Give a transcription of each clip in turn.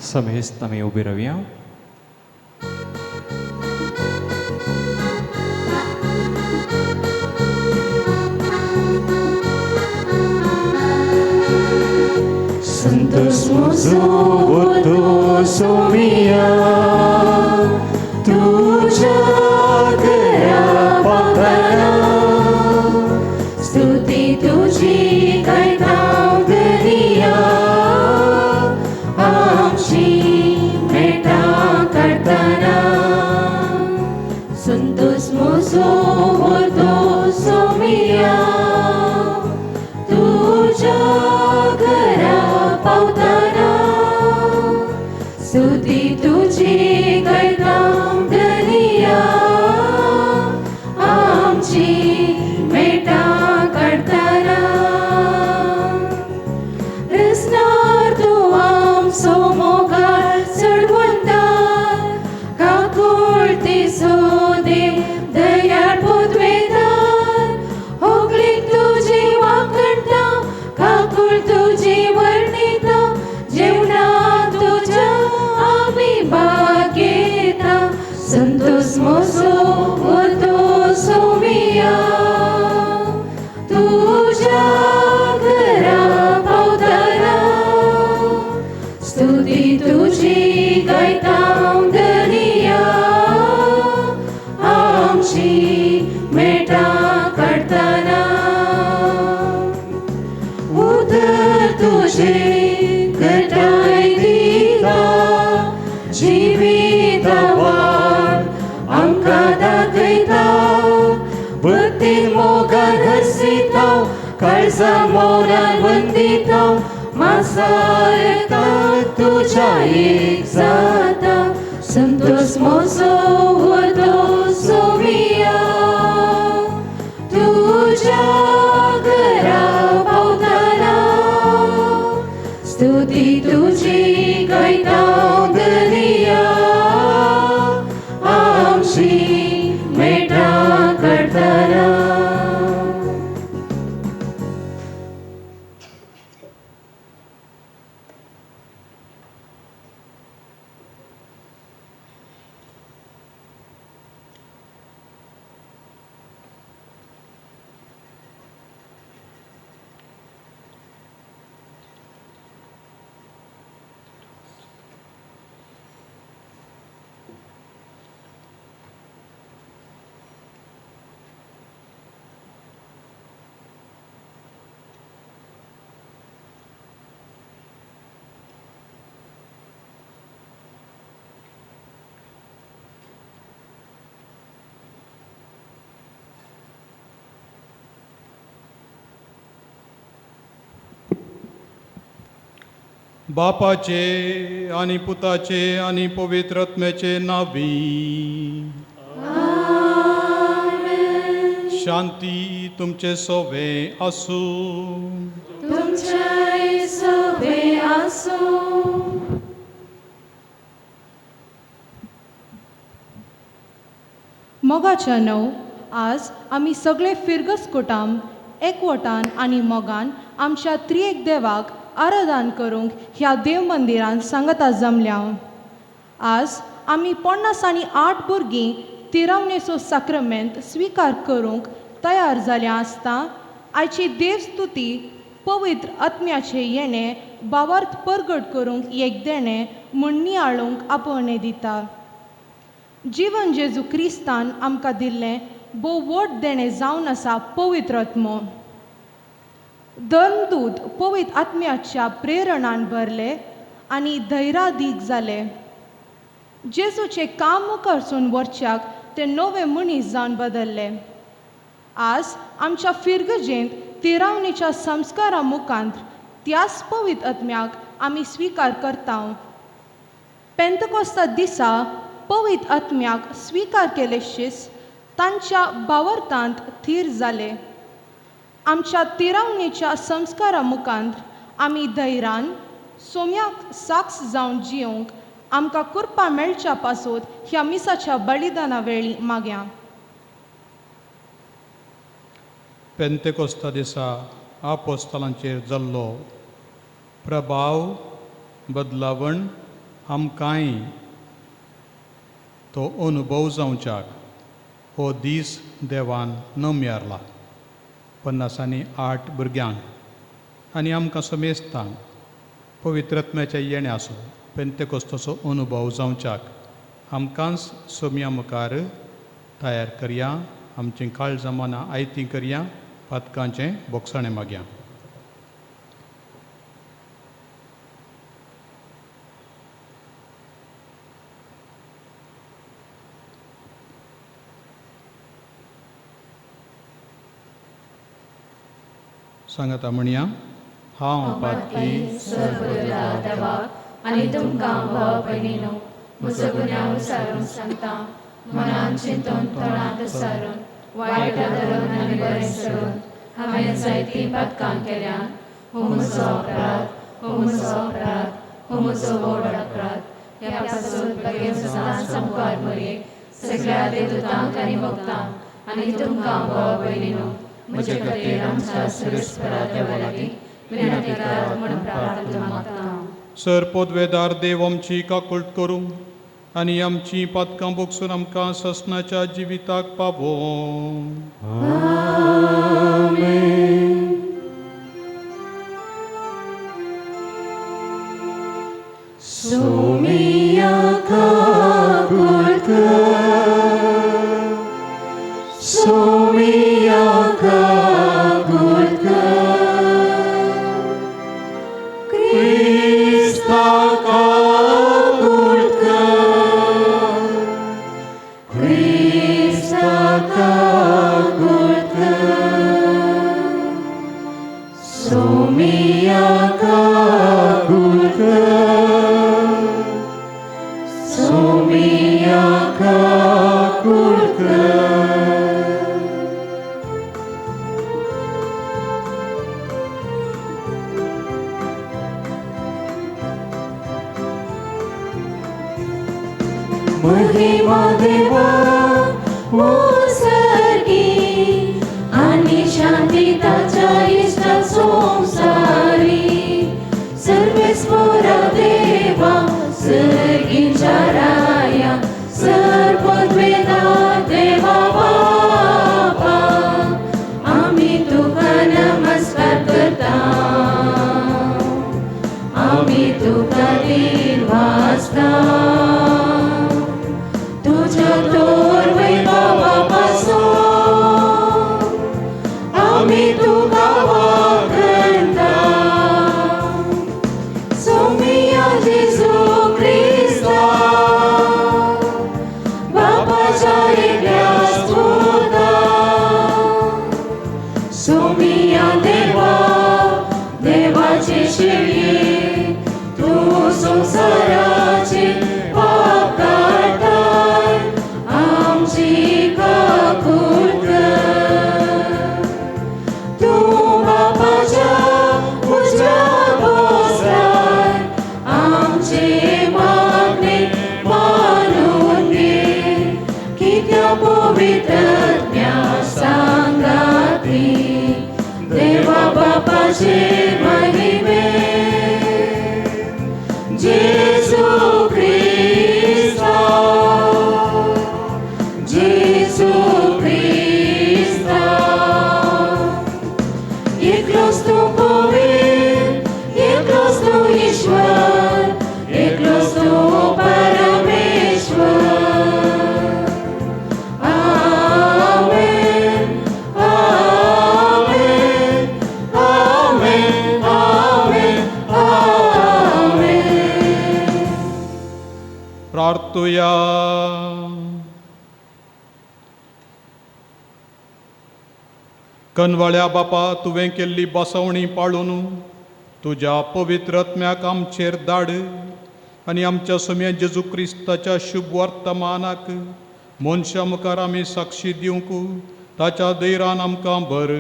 समेस्त आमी उबी रावया. Santos mozo somia तुझ्या घरा पावतना स्तुती तुझी गायता धनिया आमची मेटा करतना. संतोष मोजो सोमिया तुझ्या घरा पावतना स्तुती तुझी गायता धनिया आमची मेटा काडतना. रसनार तूं आमचो मोगाळ चडवंतार काकुळतीचो देव दयाळ पुदवेदार होगलीक तुजी वाखणटा काकूळ तुजी वर्णिता जेवणा तुज्या आमी भागेता. संतोष मोसो उरतो सोमिया तुझ्या घरा पावतना स्तुती तुझी गायता धनिया आमची मेटा काडतना. उतर तुझे घटाय दिता जिविता वाट आमकां दाखयता भक्तीन मोगान हरसिता काळजा मोरान वंदिता मासायता तुझ्या एक जाता. संतोष मोजो उरतो सोमिया तुझ्या घरा पावतना स्तुती तुझी गायता धनिया आमची मेटा करतना. बापाचे आणि पुताचे आणि पवित्र आत्म्याचे नावी. शांती तुमचे सोवे आसूं. तुमच्याय सोबे आसूं. मोगाच्या णव आज आमी सगळे फिरगस कोटाम एकवटान आनी मोगान आमच्या त्रिएक देवाक आराधन करूंक ह्या देव मंदिरान सांगता जमल्या. आज आमी 58 आनी 8 भुरगीं तिरावणेचो साक्रमेंत स्विकार करूंक तयार जाल्या आसता आयची देवस्तुती पवित्र आत्म्याचे येणें भावार्थ परगट करूंक एक देणें म्हूण नियाळूंक आपोवणें दिता. जिवन जेजू क्रिस्तान आमकां दिल्लें भोव व्हड देणें जावन आसा पवित्र आत्मो. धर्मदूत पवित्र आत्म्याच्या प्रेरणान भरले आनी धैर्यादीक जाले. जेजूचें काम मुखारसून व्हरच्याक ते नवे मनीस जावन बदल्ले. आज आमच्या फिरगजेंत तिरावणेच्या संस्कारा मुखांत त्याच पवित्र आत्म्याक आमी स्विकार करता. पेंतकोस्ता दिसा पवित्र आत्म्याक स्विकार केले शीस तांच्या बावरतांत थीर जाले. आमच्या तिरावणेच्या संस्कारा मुखांत आमी धैर्यान सोम्याक साक्ष जावन जियोंक आमकां कृपा मेळच्या पासत ह्या मिसाच्या बलिदाना वेळी माग्या. पेंतेकोस्ता दिसा आपोस्तलांचेर जाल्लो प्रभाव बदलावण आमकांय तो अनुभव जावच्याक हो दीस देवान नमयारला। 58 भुरग्यांक आनी आमकां समेस्तांक पवित्रत्म्याच्या येण्याचो पेंतेकोस्ताचो अनुभव जावच्याक आमकांच सोम्या मुखार तयार करया। आमचीं काळजां मनां आयतीं करया, पातकांचें बोगसाणें मागया। सांगाता म्हणया, हांव पातकी सर्वदा देवाक आनी तुमकां भाव भयणीनो म्हजो गुन्यांव सारून सांगता, मनान चिंतून तोंडांत सारून वायट धरून आनी बरें सोडून हांवें जायतीं पातकां केल्यां। हो म्हजो अपराध, हो म्हजो अपराध, हो म्हजो व्हड अपराध। ह्या पासून बेगीन सदांच सामकार मरये सगळ्या देवदूतांक आनी भक्तांक आनी तुमकां भाव भयणीनो म्हजे खातीर आमच्या सर्वेस्परा देवा लागीं विनंती करात म्हूण प्रार्थना मागता। सर पदवेदार देव आमची काकुळट करूं आनी आमची पातकां बोगसून आमकां ससनाच्या जिविताक पावोवं। आमेन। सोमिया काकुळट कर, सोमिया काकुळट कर, क्रिस्ता काकुळट कर, क्रिस्ता काकुळट कर, सोमिया काकुळट कर, सोमिया काकुळट कर। महिमा देवा मोसर्गी आनी शांती ताच्या इश्टा संवसारी। सर्वेस्परा देवा सर्गींच्या राया सर्वद्वेदा देवा बापा आमी तुका नमस्कार करता, आमी तुका दिन वाजता। तुझ्या तोर वैभवा पासून आमी तुका वागंता। सोमिया जेजू क्रिस्ता बापाच्या एकल्या स्तुता। सोमिया देवा देवाचे शेळये तूं संवसाराचे पाप काडटाय आमची काकूट कर। तूं बापाच्या उजव्या बसलाय आमचे मागणे मानून घे, कित्या पवित्रत्म्या सांगाती देवा बापाचे महिमे। जेजू क्रिस्ता, जेजू क्रिस्ता, एकलोच तूं पवित्र, एकलोच तूं ईश्वर, एकलोच तूं परमेश्वर। आमेन, आमेन, आमेन, आमेन, आमेन। प्रार्थुया। कनवाळ्या बापा, तुवें केल्ली बसवणी पाळून तुज्या पवित्र आत्म्याक आमचेर धाड आनी आमच्या सोम्या जेजू क्रिस्ताच्या शुभ वर्तमानाक मनशां मुखार आमी साक्षी दिवंक ताच्या धैर्यान आमकां भर।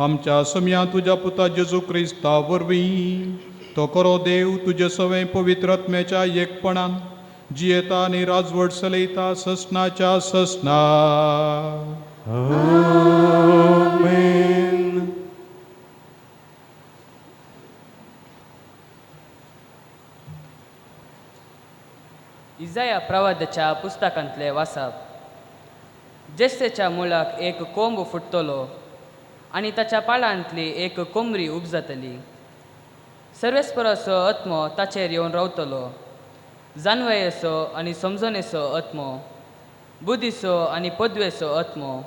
आमच्या सोम्या तुज्या पुता जेजू क्रिस्ता वरवीं तो करो देव तुजे सवें पवित्र आत्म्याच्या एकपणान जियेता आनी राजवट चलयता ससनाच्या ससना। आमेन। इजाया प्रवादाच्या पुस्तकांतले वाचप. जेस्तेच्या मुळाक एक कोंब फुट्टलो आनी ताच्या पाळांतली एक कोमरी उपजातली. सर्वेस्पराचो आत्मो ताचेर येवन रावतलो, जानवयेचो आनी समजणेचो आत्मो, बुद्धीचो आनी पदवेचो आत्मो,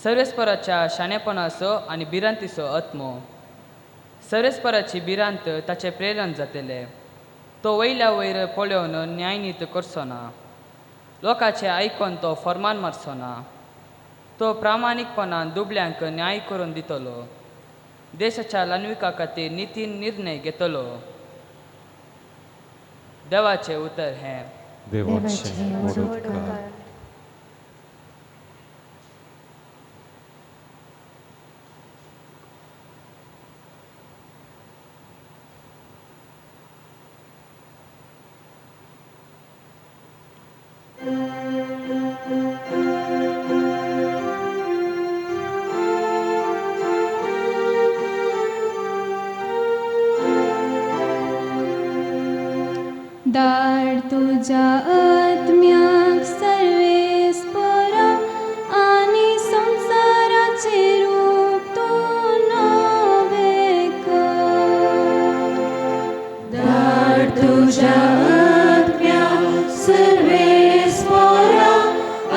सर्वेस्पराच्या शाणेपणाचो आनी भिरांतीचो आत्मो. सर्वेस्पराची भिरांत ताचें प्रेरण जातलें. तो वयल्या वयर पळोवन न्यायनीत करचो ना, लोकांचें आयकोन तो फर्मान मारचो ना. तो प्रामाणीकपणान दुबल्यांक न्याय करून दितलो, देशाच्या ल्हानविका खातीर नितीन निर्णय घेतलो. देवाचें उतर हें. देवाचें व्हड उपकार. धाड तुज्या आत्म्याक सर्वेस्परा आनी संवसाराचें रूप तूं नवें कर. धाड तुज्या आत्म्याक सर्वेस्परा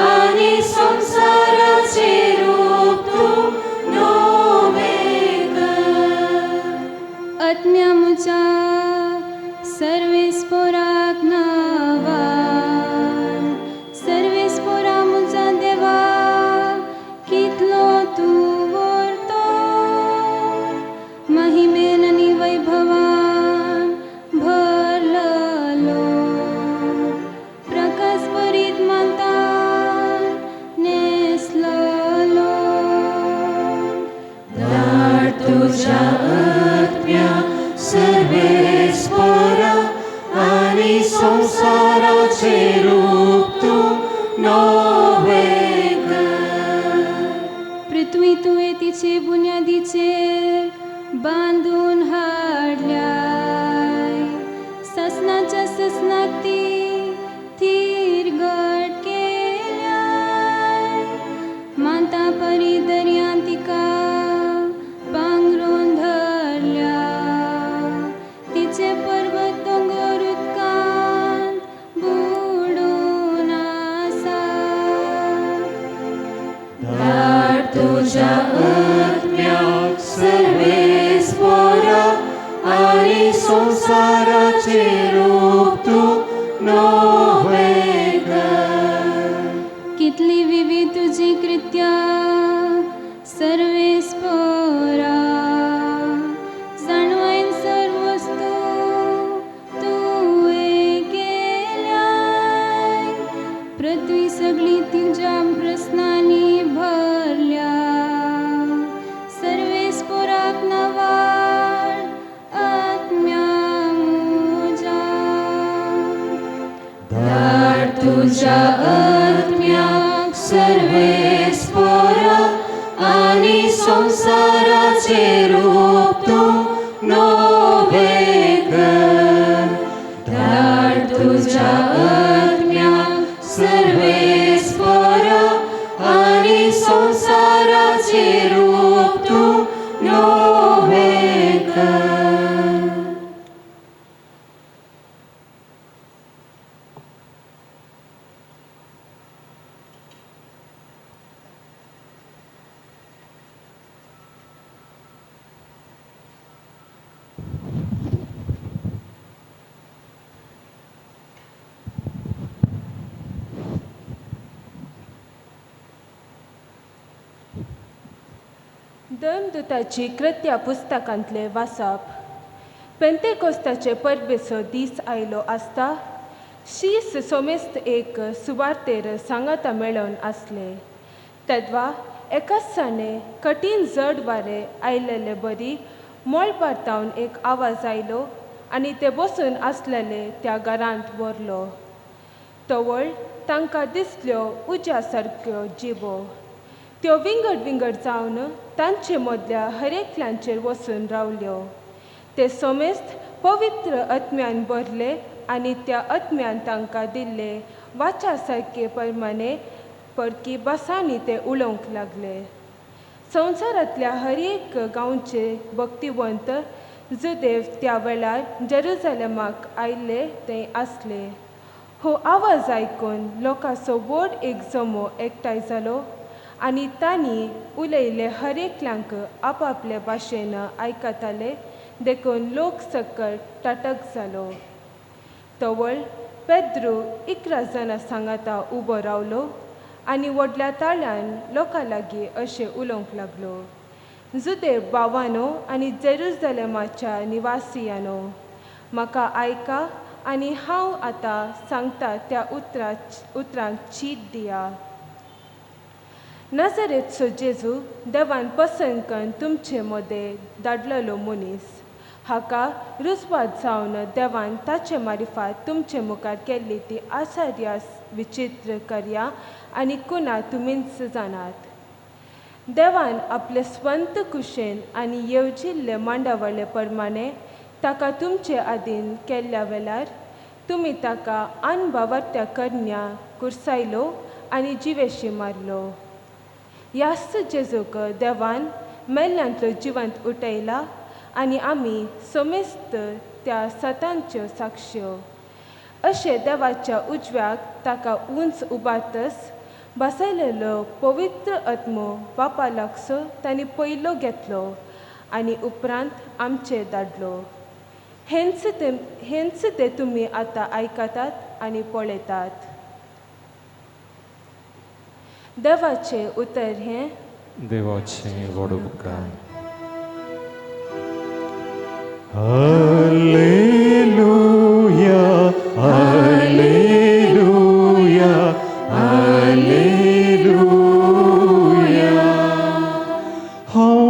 आनी संवसाराचें रूप तूं नवें कर. आत्म्या म्हज्या सर्वेस्पराक नांवान, सर्वेस्परा म्हज्या देवा कितलो तूं व्हरतो, महिमेन आनी वैभवान भरलेलो, प्रकाश भरीत मानतान न्हेसलेलो. धाड तुज्या आत्म्याक सर्वेस्परा आनी संवसाराचें रूप तूं नवें कर. पृथ्वी तुवें तिचे बुन्यादीचेर बांदून हाडल्याय, ससनाच्या ससनाक ती थीर घट केल्याय, मानता परी दर्यांत तिका पांगरून धरल्या, तिचे पर्वत दोंगर उदकांत बुडून आसा. धाड तुज्या आत्म्याक सर्वेस्परा आनी संवसाराचें रूप तूं नवें कर. कितली विविध तुजी कृत्या सर्वेस्परा, जाणवायन सर्व वस्तू तुवें केल्याय, पृथ्वी सगळी तुज्या प्रस्नांनी भरल्या, सर्वेस्पराक नांवाड आत्म्या म्हज्या. धाड तुज्या आत्म्याक सर्वेस्परा आनी संवसाराचें रूप तूं नवें कर. धाड तुज्या आत्म्याक सर्वेस्परा आनी संवसाराचें रूप तूं नवें कर. धर्मदूताची कृत्या पुस्तकांतले वाचप. पेंतेकोस्ताचे परबेचो दीस आयलो आसता शीस सोमेस्त एक सुवार्तेर सांगाता मेळोवन आसले. तेद्वा एकाच साणे कठीण जड वारें आयलेले बरी मळबार तावन एक आवाज आयलो आनी ते बसून आसलेले त्या घरांत भरलो. तवळ तांकां दिसल्यो उज्या सारक्यो जिबो, त्यो विंगड विंगड जावन तांचे मदल्या हरेकल्यांचेर वचून रावल्यो. ते सोमेस्त पवित्र आत्म्यान भरले आनी त्या आत्म्यान तांकां दिल्ले वाचा सारके प्रमाणे परकी भासांनी ते उलोवंक लागले. संवसारांतल्या हर एक गांवचे भक्तिवंत जुदेव त्या वेळार जेरुजलेमाक आयिल्ले थंय आसले. हो आवाज आयकून लोकांचो व्हड एक जमो एकठांय जालो आनी तांणी उलयिल्ले हर एकल्यांक आपआपले भाशेन आयकताले, देखून लोक सकल ताटक जालो. तवळ पेद्रू 11 जाणां सांगाता उबो रावलो आनी व्हडल्या ताळ्यान लोकां लागीं अशें उलोवंक लागलो, जुदेव भावानो आनी जेरुजलेमाच्या निवासियानो, म्हाका आयका आनी हांव आतां सांगता त्या उतरांक चीत दिया. नजरेचो जेजू देवान पसंत करून तुमचे मदें धाडलेलो मनीस, हाका रुजवात जावन देवान ताचे मारिफात तुमचे मुखार केल्ली ती आचार्य विचित्र कार्यां आनी कुना तुमीच जाणात. देवान आपले स्वंत कुशेन आनी येवजिल्ले मांडावळे प्रमाणे ताका तुमचे आदीन केल्ल्या वेळार तुमी ताका अनभावार्थ्या करण्या कुर्सायलो आनी जिवेशी मारलो. ह्याच जेजूक देवान मेल्ल्यांतलो जिवंत उठयला आनी आमी समेस्त त्या सतांच्यो साक्ष्यो. अशें देवाच्या उजव्याक ताका उंच उबारतच बसयलेलो पवित्र आत्मो बापा लागसो तांणी पयलो घेतलो आनी उपरांत आमचे धाडलो. हेंच ते तुमी आतां आयकतात आनी पळयतात. देवाचें उतर हें देवाचें व्हड उपकार. Hallelujah, hallelujah, hallelujah. हांव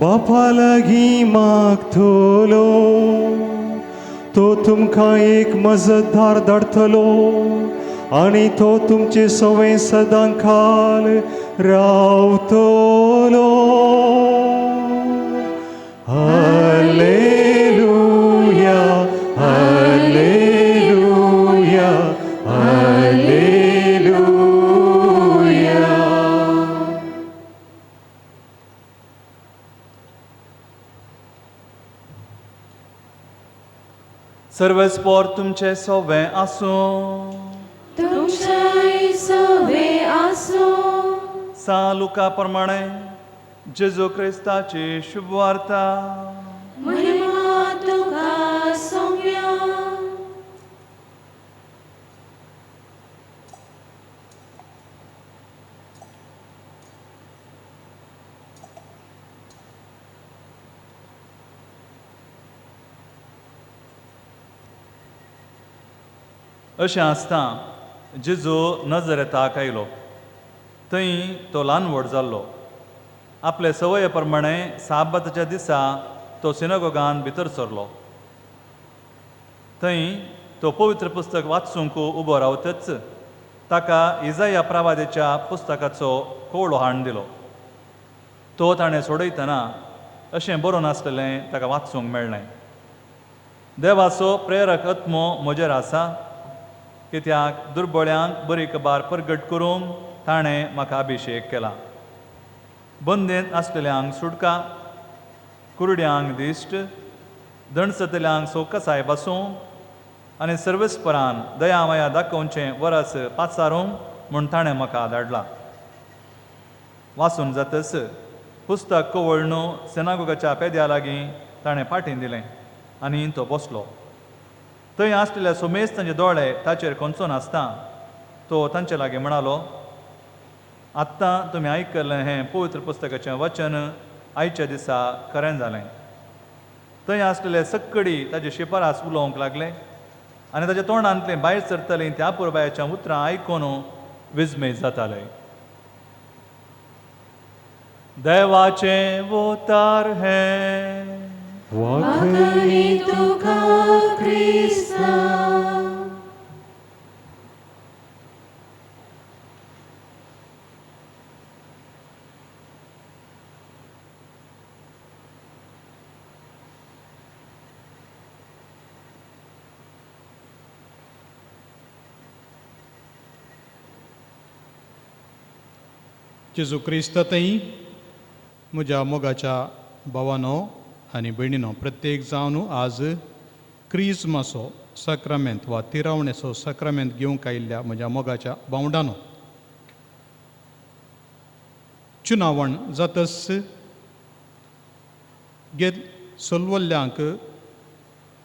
बापा लागीं मागतलो, तो तुमकां एक मजतदार धाडटलो आनी तो तुमचे सवंय सदां काल रावतलो. Hallelujah, hallelujah, hallelujah. सर्वेस्पोर तुमचे सोवे आसूं. तुमच्याय सोवे आसूं. सा लुका प्रमाणे जेजू क्रिस्ताची शुभवार्ता. महिमा तुका सोम्या. अशें आसता जेजू नजरेताक आयलो, थंय तो ल्हान व्हड जाल्लो. आपले संवये प्रमाणे साबाताच्या दिसा तो सिनागोगान भितर सरलो. थंय तो पवित्र पुस्तक वाचूंक उबो रावतच ताका इजाया प्रवादेच्या पुस्तकाचो कोवळो हाडून दिलो. तो ताणें सोडयतना अशें बरोवन आसलेलें ताका वाचूंक मेळ्ळें, देवाचो प्रेरक आत्मो म्हजेर आसा, कित्याक दुर्बळ्यांक बरी खबर परगट करूंक ताणें म्हाका अभिशेक केला. बंदेंत आसलेल्यांक सुटका, कुरड्यांक दिश्ट, दणसतल्यांक सोकसाय बसूं आनी सर्वेस्परान दया माया दाखोवचें वरस पाचारूंक म्हूण ताणें म्हाका धाडला. वाचून जातच पुस्तक कवळ्ळू सेनागोगाच्या पेद्या लागीं ताणें फाटीं दिलें आनी तो बसलो. थंय आसलेल्या सोमेस तांचे दोळे ताचेर खंचो नासता तो तांचे लागीं म्हणालो, आत्तां तुमी आयकल्लें हें पवित्र पुस्तकाचें वचन आयच्या दिसा खरें जालें. थंय आसलेले सक्कडी ताजे शिफारस उलोवंक लागले आनी ताच्या तोंडांतलें भायर सरतलीं त्या पुरबायाच्या उतरां आयकून विस्मय जाताले. देवाचें उतर हें. वाखणी तुका क्रिस्ता. जेजू क्रिस्त थंय म्हज्या मोगाच्या भावानो आनी भयणीनो, प्रत्येक जावन आज क्रिजमाचो साक्रामेंत वा तिरावणेचो साक्रामेंत घेवंक आयिल्ल्या म्हज्या मोगाच्या भावंडानो, चुनावण जातच घेत सोलवल्ल्यांक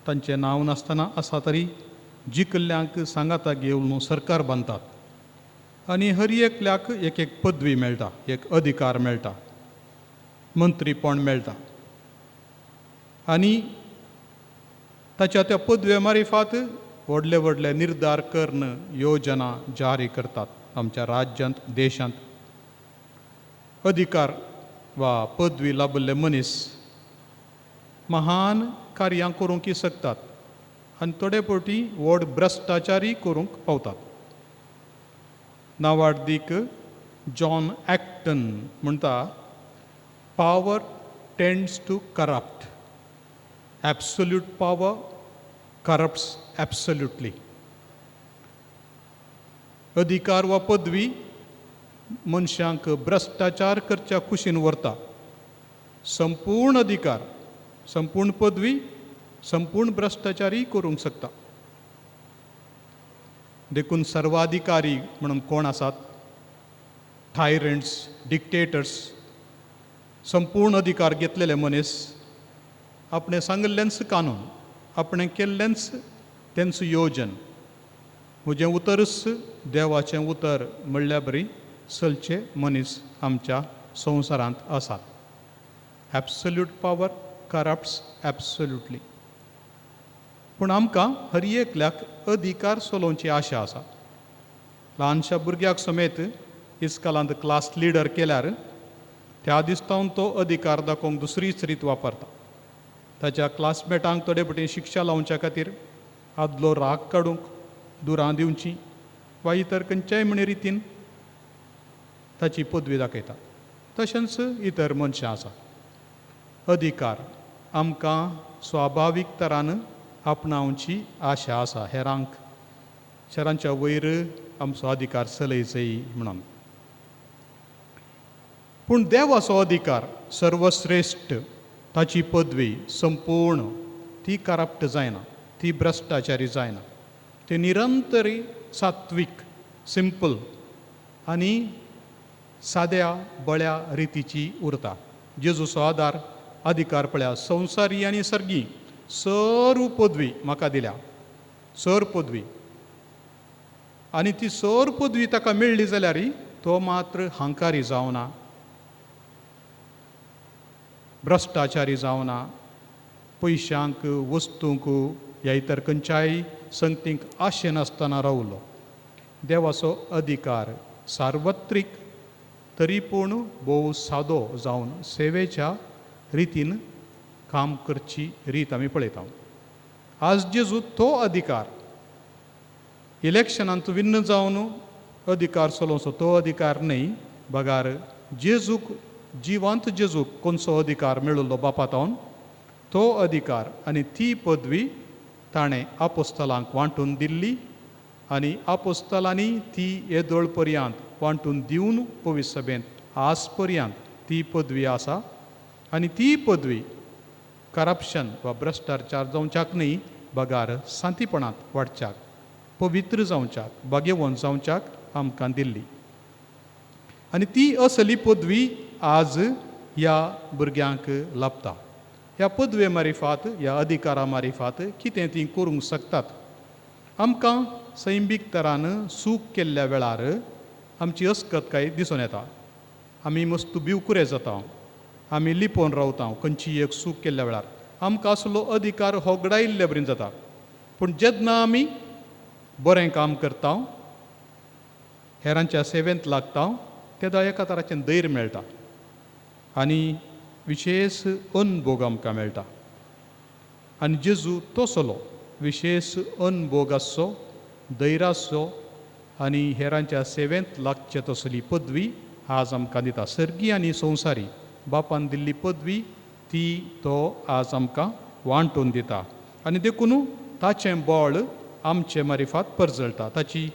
तांचें नांव नासतना आसा तरी जिखल्ल्यांक सांगाता घेवन सरकार बांदतात आनी हर एकल्याक एक एक पदवी मेळटा, एक अधिकार मेळटा, मंत्रीपण मेळटा आनी ताच्या त्या पदवे मारिफात व्हडले व्हडले निर्धार करून योजना जारी करतात आमच्या राज्यांत, देशांत. अधिकार वा पदवी लाभिल्ले मनीस महान कार्यां करूंक शकतात आनी थोडे फावटी व्हड भ्रश्टाचारी करूंक पावतात. नावाडदीक जॉन ॲक्टन म्हणटा, power tends to corrupt, absolute power corrupts absolutely. अधिकार वा पदवी मनशांक भ्रश्टाचार करच्या कुशीन व्हरता. संपूर्ण अधिकार, संपूर्ण पदवी संपूर्ण भ्रश्टाचारी करूंक शकता. देखून सर्वाधिकारी म्हणून कोण आसात? टायरंट्स, डिक्टेटर्स, संपूर्ण अधिकार घेतलेले मनीस आपणें सांगिल्लेंच कानून, आपणें केल्लेंच तेंच योजन, म्हजें उतरच देवाचें उतर म्हणल्यार बरी चलचे मनीस आमच्या संवसारांत आसात. Absolute power corrupts absolutely. पूण आमकां हर एकल्याक अधिकार चलोवची आशा आसा. ल्हानशा भुरग्याक समेत इस्कालांत क्लास लिडर केल्यार त्या दिसतावन तो अधिकार दाखोवंक दुसरीच रीत वापरता. ताच्या क्लासमेटांक थोडे फावटी शिक्षा लावच्या खातीर आदलो राग काडूंक दुरां दिवची वा इतर खंयच्याय म्हण रितीन ताची पदवी दाखयता. तशेंच इतर मनशां आसात. अधिकार आमकां स्वाभावीक तरान आपणावची आशा आसा, हेरांक हेरांच्या वयर आमचो अधिकार चलयचो म्हणून. पूण देवाचो अधिकार सर्वश्रेश्ठ, ताची पदवी संपूर्ण, ती करप्ट जायना, ती भ्रश्टाचारी जायना, ती निरंतरी सात्वीक, सिंपल आनी साद्या बळ्या रितीची उरता. जेजूचो आदार अधिकार पळया संवसारी आनी सर्गी सर्व पदवी म्हाका दिल्या, सर पदवी, आनी ती सर पदवी ताका मेळ्ळी जाल्यार तो मात्र हांकारी जावना, भ्रश्टाचारी जावना, पयशांक, वस्तूंक ह्या इतर खंयच्याय संगतींक आशे नासतना रावलो. देवाचो अधिकार सार्वत्रीक तरी पूण भोव सादो जावन सेवेच्या रितीन काम करची रीत आमी पळयता. आज जेजू तो अधिकार इलेक्शनांत विन्न जावन अधिकार चलोवचो तो अधिकार न्हय, बगार जेजूक, जिवांत जेजूक कोणसो अधिकार मेळिल्लो बापातावन तो अधिकार आनी ती पदवी ताणें आपोस्तलांक वांटून दिल्ली आनी आपोस्तलांनी ती येदोळ पर्यंत वांटून दिवन पवित्र सभेंत आज पर्यंत ती पदवी आसा. आनी ती पदवी करप्शन वा भ्रश्टाचार जावच्याक न्हय, बगार शांतीपणांत वाडच्याक, पवित्र जावच्याक, भाग्यवंत जावच्याक आमकां दिल्ली. आनी ती असली पदवी आज ह्या भुरग्यांक लाभता. ह्या पदवे मारिफात, ह्या अधिकारा मारिफात कितें तीं करूंक शकतात. आमकां सैमीक तरान सूख केल्ल्या वेळार आमची अस्कतकाय दिसून येता. आमी मस्त भिवकुरे जाता, आमी लिपोवन रावता खंयची एक सूख केल्ल्या वेळार आमकां असलो अधिकार होगडायिल्ले बरें जाता. पूण जेन्ना आमी बरें काम करता, हेरांच्या सेवेंत लागता, तेन्ना एका तराचें धैर्य मेळटा आनी विशेश अनभोग आमकां मेळटा. आनी जेजू तसलो विशेश अनभोग आसचो, धैर्य आसचो आनी हेरांच्या सेवेंत लागचे तसली पदवी आज आमकां दिता. सर्गी आनी संवसारी बापान दिल्ली पदवी ती तो आज आमकां वांटून दिता आनी देखून ताचें बळ आमचे मारिफात परजळटा, ताची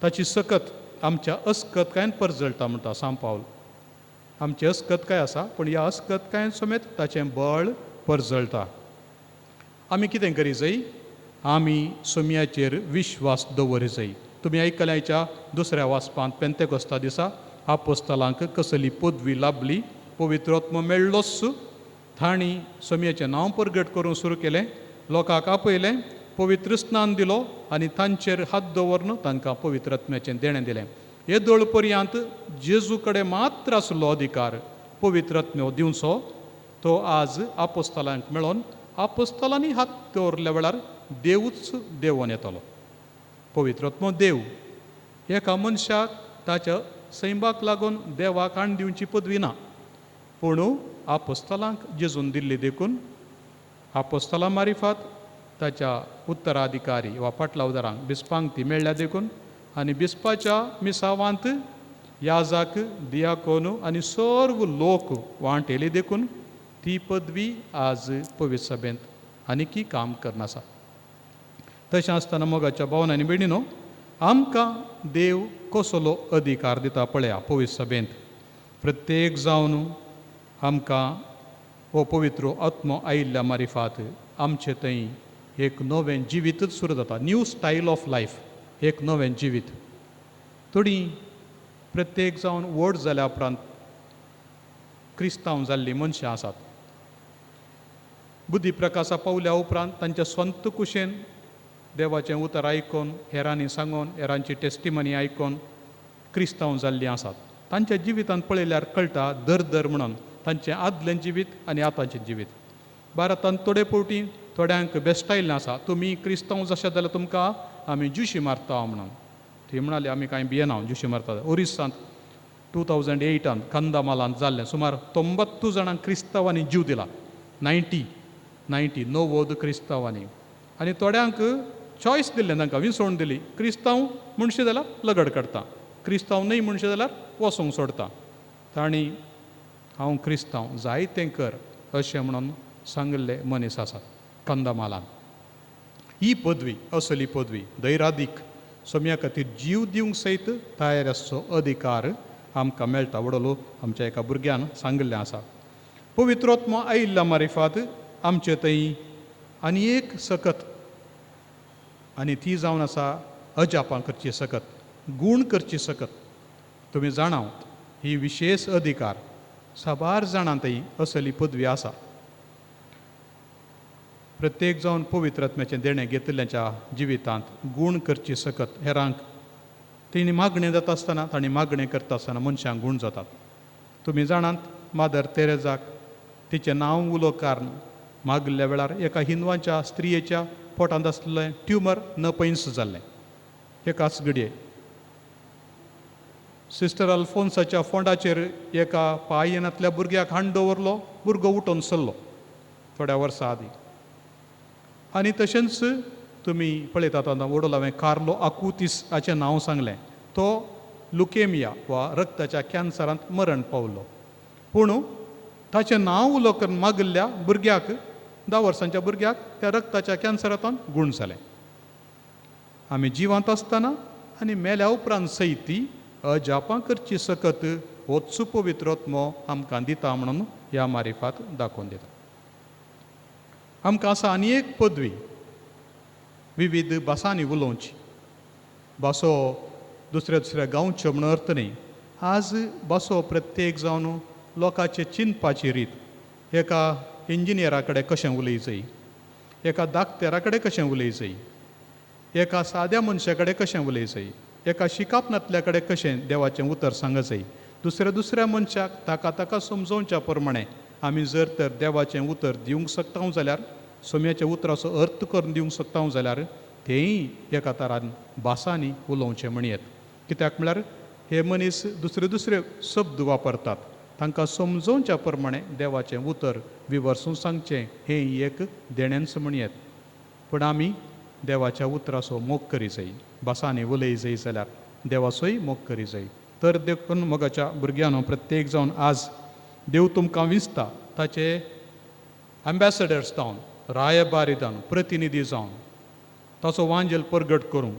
ताची सकत आमच्या अस्कतकायेन परजळटा म्हणटा सांत पावल. आमची अस्कतकाय आसा पूण ह्या अस्कतकायेन समेत ताचें बळ परजळटा. आमी कितें करी जाय? आमी सोमयाचेर विश्वास दवरी जाय. तुमी आयकल्या आयच्या दुसऱ्या वाचपांत पेंतेकोस्ता दिसा आपोस्तलांक कसली पदवी लाभली, पवित्र आत्मो मेळ्ळोच. तांणी सोमयाचें नांव परगट करूंक सुरू केलें, लोकांक आपयलें, पवित्र स्नान दिलो आनी तांचेर हात दवरून तांकां पवित्र आत्म्याचें देणें दिलें. येदोळ पर्यंत जेजू कडेन मात्र आसलो अधिकार पवित्र आत्म्यो दिवचो, तो आज आपोस्तलांक मेळोन आपोस्तलांनी हात दवरल्या वेळार देवूच देवोन येतलो. पवित्र आत्मो देव एका मनशाक ताच्या सैंबाक लागून देवाक हाण दिवची पदवी ना, पूण आपोस्तलांक जेजून दिल्ली देखून आपोस्तलां मारिफात ताच्या उत्तराधिकारी वा पाटलावदारांक बिस्पांक ती मेळ्ळ्या देखून आनी बिस्पाच्या मिसावांत याजाक दियाकोनू आनी सर्व लोक वांटेली देखून ती पदवी आज पवित्र सभेंत आनीकी काम करनासा. तशें आसतना मोगाच्या भावन आनी भयणीनो, आमकां देव कसलो अधिकार दिता पळया. पवित्र सभेंत प्रत्येक जावन आमकां हो पवित्र आत्मो आयिल्ल्या मारिफात आमचे थंय एक नवें जिवीतच सुरू जाता. न्यू स्टायल ऑफ लायफ, एक नवें जिवीत. थोडीं प्रत्येक जावन व्हड जाल्या उपरांत क्रिस्तांव जाल्लीं मनशां आसात. बुद्धी प्रकाशा पावल्या उपरांत तांच्या स्वंत कुशेन देवाचें उतर आयकून, हेरांनी सांगून, हेरांची टेस्टिमनी आयकून क्रिस्तांव जाल्लीं आसात. तांच्या जिवितांत पळयल्यार कळटा दर दर म्हणून तांचें आदलें जिवीत आनी आतांचें जिवीत. भारतांत थोडे फावटी थोड्यांक बेस्टायल्लें आसा, तुमी क्रिस्तांव जशें जाल्यार तुमकां आमी ज्युशी मारता म्हणून. ती म्हणाली आमी कांय भियेना ज्युशी मारता. ओरिसांत 2008 कंदामालांत जाल्लें सुमार 90 जाणांक क्रिस्तांवांनी जीव दिला, 90 क्रिस्तांवांनी. आनी थोड्यांक चॉयस दिल्लें, तांकां विसवण दिली, क्रिस्तांव म्हणशे जाल्यार लगड काडटा, क्रिस्तांव न्हय म्हणशे जाल्यार वचूंक सोडटा. तांणी हांव क्रिस्तांव जाय तें कर अशें म्हणून सांगिल्ले मनीस आसात कंदमालान. ही पदवी असली पदवी दैरादीक सोम्या खातीर जीव दिवंक सयत तयार आसचो अधिकार आमकां मेळटा. वडलो आमच्या एका भुरग्यान सांगिल्लें आसा. पवित्र आत्मो आयिल्ल्या मारिफात आमचे थंय आनी एक सकत, आनी ती जावन आसा अजापां करची सकत, गूण करची सकत. तुमी जाणाव ही विशेश अधिकार साबार जाणां थंय असली पदवी आसा. प्रत्येक जावन पवित्र आत्म्याचें देणें घेतिल्ल्याच्या जिवितांत गूण करची सकत हेरांक तेणी मागणें जाता आसतना, तांणी मागणें करता आसतना मनशांक गूण जातात. तुमी जाणात मादर तेरेजाक तिचें नांव उलो कारण मागल्या वेळार एका हिंदवांच्या स्त्रियेच्या पोटांत आसलें ट्युमर न पयस जाल्लें एकाच घडये. सिस्टर अल्फोन्साच्या फोंडाचेर एका पायनांतल्या भुरग्याक हाण दवरलो, भुरगो उठून सरलो थोड्या वर्सां आदीं. आनी तशेंच तुमी पळयतात आतां वडोल हांवें कार्लो आकुतीस हाचें नांव सांगलें, तो लुकेमिया वा रक्ताच्या कॅन्सरांत मरण पावलो. पूण ताचें नांव उलो करून मागिल्ल्या भुरग्याक, 10 वर्सांच्या भुरग्याक त्या रक्ताच्या कॅन्सरांतून गूण जालें. आमी जिवांत आसतना आनी मेल्या उपरांत सयत ती अजापां करची सकत होच पवित्र आत्मो आमकां दिता म्हणून ह्या मारिफात दाखोवन दिता. आमकां आसा आनी एक पदवी, विविध भासांनी उलोवची. भासो दुसऱ्या दुसऱ्या गांवच्यो म्हणून अर्थ न्ही. आज भासो प्रत्येक जावन लोकांचे चिंतपाची रीत, एका इंजिनियरा कडेन कशें उलयचें, एका दाक्तेरा कडेन कशें उलयचें, एका साद्या मनशा कडेन कशें उलयचें, एका शिकाप नातल्या कडेन कशें देवाचें उतर सांगचें, दुसऱ्या दुसऱ्या मनशाक ताका ताका समजोवच्या प्रमाणें आमी जर तर देवाचें उतर दिवंक शकता जाल्यार, सोम्याच्या उतराचो अर्थ करून दिवंक शकता जाल्यार तेंय एका तरान भासांनी उलोवचें म्हणयेत. कित्याक म्हळ्यार हे मनीस दुसरे दुसरे शब्द वापरतात, तांकां समजोवच्या प्रमाणें देवाचें उतर विवर्सून सांगचें हें एक देणेंच म्हणयेत. पूण आमी देवाच्या उतराचो मोग करी जाय, भासांनी उलय जाय जाल्यार देवाचोय मोग करी जाय. तर देखून मोगाच्या भुरग्यांनो प्रत्येक जावन आज देव तुमकां विंचता ताचे एम्बेसडर्स जावन, रायबारी जावन, प्रतिनिधी जावन ताचो वांजेल परगट करूंक.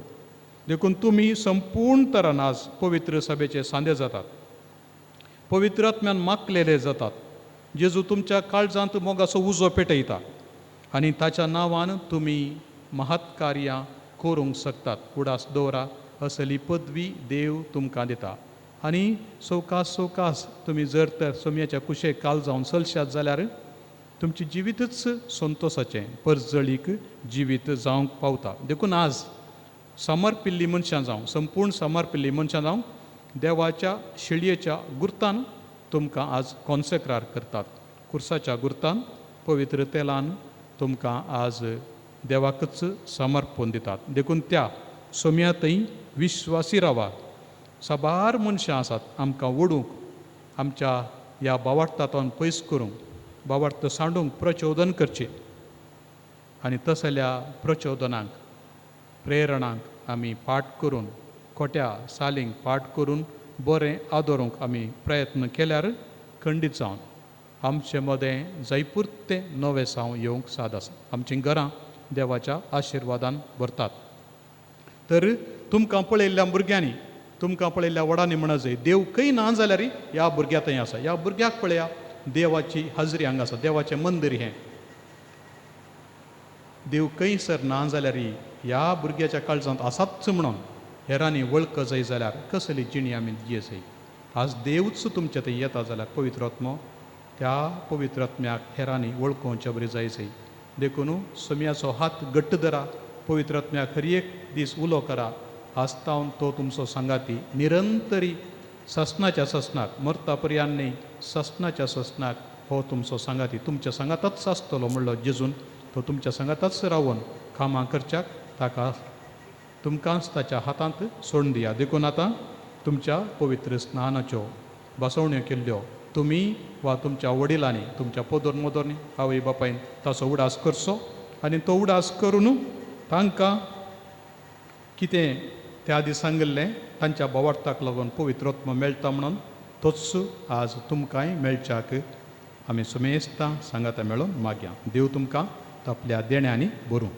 देखून तुमी संपूर्ण तरान आज पवित्र सभेचे सांदे जातात, पवित्र आत्म्यान माकलेले जातात. जेजू तुमच्या काळजांत मोगाचो उजो पेटयता आनी ताच्या नांवान तुमी महत्कार्यां करूंक शकतात. उडास दवरा, असली पदवी देव तुमकां दिता. आनी सवकास सवकास तुमी जर तर सोमयाच्या कुशेक काल जावन चलशात जाल्यार तुमचें जिवीतच संतोसाचें परजळीक जिवीत जावंक पावता. देखून आज समर्पिल्ली मनशां जावं, संपूर्ण समर्पिल्ली मनशां जावं, देवाच्या शिळयेच्या गुर्तान तुमकां आज कॉन्सेक्रार करतात. कुर्साच्या गुर्तान पवित्र तेलान तुमकां आज देवाकच समर्पण दितात. देखून त्या सोम्या थंय विश्वासी रावा. साबार मनशां आसात आमकां ओडूंक, आमच्या ह्या बावार्थांतल्यान पयस करूंक, बावार्थ सांडूंक प्रचोदन करचें आनी तसल्या प्रचोदनांक प्रेरणांक आमी पाठ करून, खोट्या सालींक पाठ करून बरें आदरूंक आमी प्रयत्न केल्यार खंडीत जावन आमचे मदें जायपुरतें नवें साव येवंक साद आसा. आमचीं घरां देवाच्या आशिर्वादान भरतात. तर तुमकां पळयल्ल्या भुरग्यांनी, तुमकां पळयल्ल्या व्हडांनी म्हणा जाय, देव खंय ना जाल्यार ह्या भुरग्या थंय आसा. ह्या भुरग्याक पळया, देवाची हाजरी हांगा आसा, देवाचें मंदीर हें. देव खंय सर ना जाल्यार ह्या भुरग्याच्या काळजांत आसाच म्हणून हेरांनी वळख जाय जाल्यार कसली जिणी आमी दिये जाय. आज देवूच तुमच्या थंय येता जाल्यार पवित्र आत्मो त्या पवित्र आत्म्याक हेरांनी वळखोवचे बरी जाय जाय. देखून सोम्याचो हात घट्ट धरा, पवित्र आत्म्याक हर एक दीस उलो करा. आज तावन तो तुमचो सांगाती निरंतरी ससनाच्या ससनाक, मरता पर्यान न्ही, ससनाच्या ससनाक हो तुमचो सांगाती तुमच्या सांगाताच आसतलो म्हणलो जेजून. तो तुमच्या सांगाताच रावन कामां करच्याक ताका तुमकांच ताच्या हातांत सोडून दिया. देखून आतां तुमच्या पवित्र स्नानाच्यो बसवण्यो केल्ल्यो तुमी वा तुमच्या वडिलांनी, तुमच्या पोदोर मोदोरनी, आवय बापायन ताचो उडास करचो आनी तो उडास करून तांकां कितें त्या आदी सांगिल्लें तांच्या बोवार्थाक लागून पवित्र आत्मो मेळटा म्हणून तोच आज तुमकांय मेळच्याक आमी सुमेस्तां सांगाता मेळून मागया. देव तुमकां आपल्या देण्यांनी भरूं.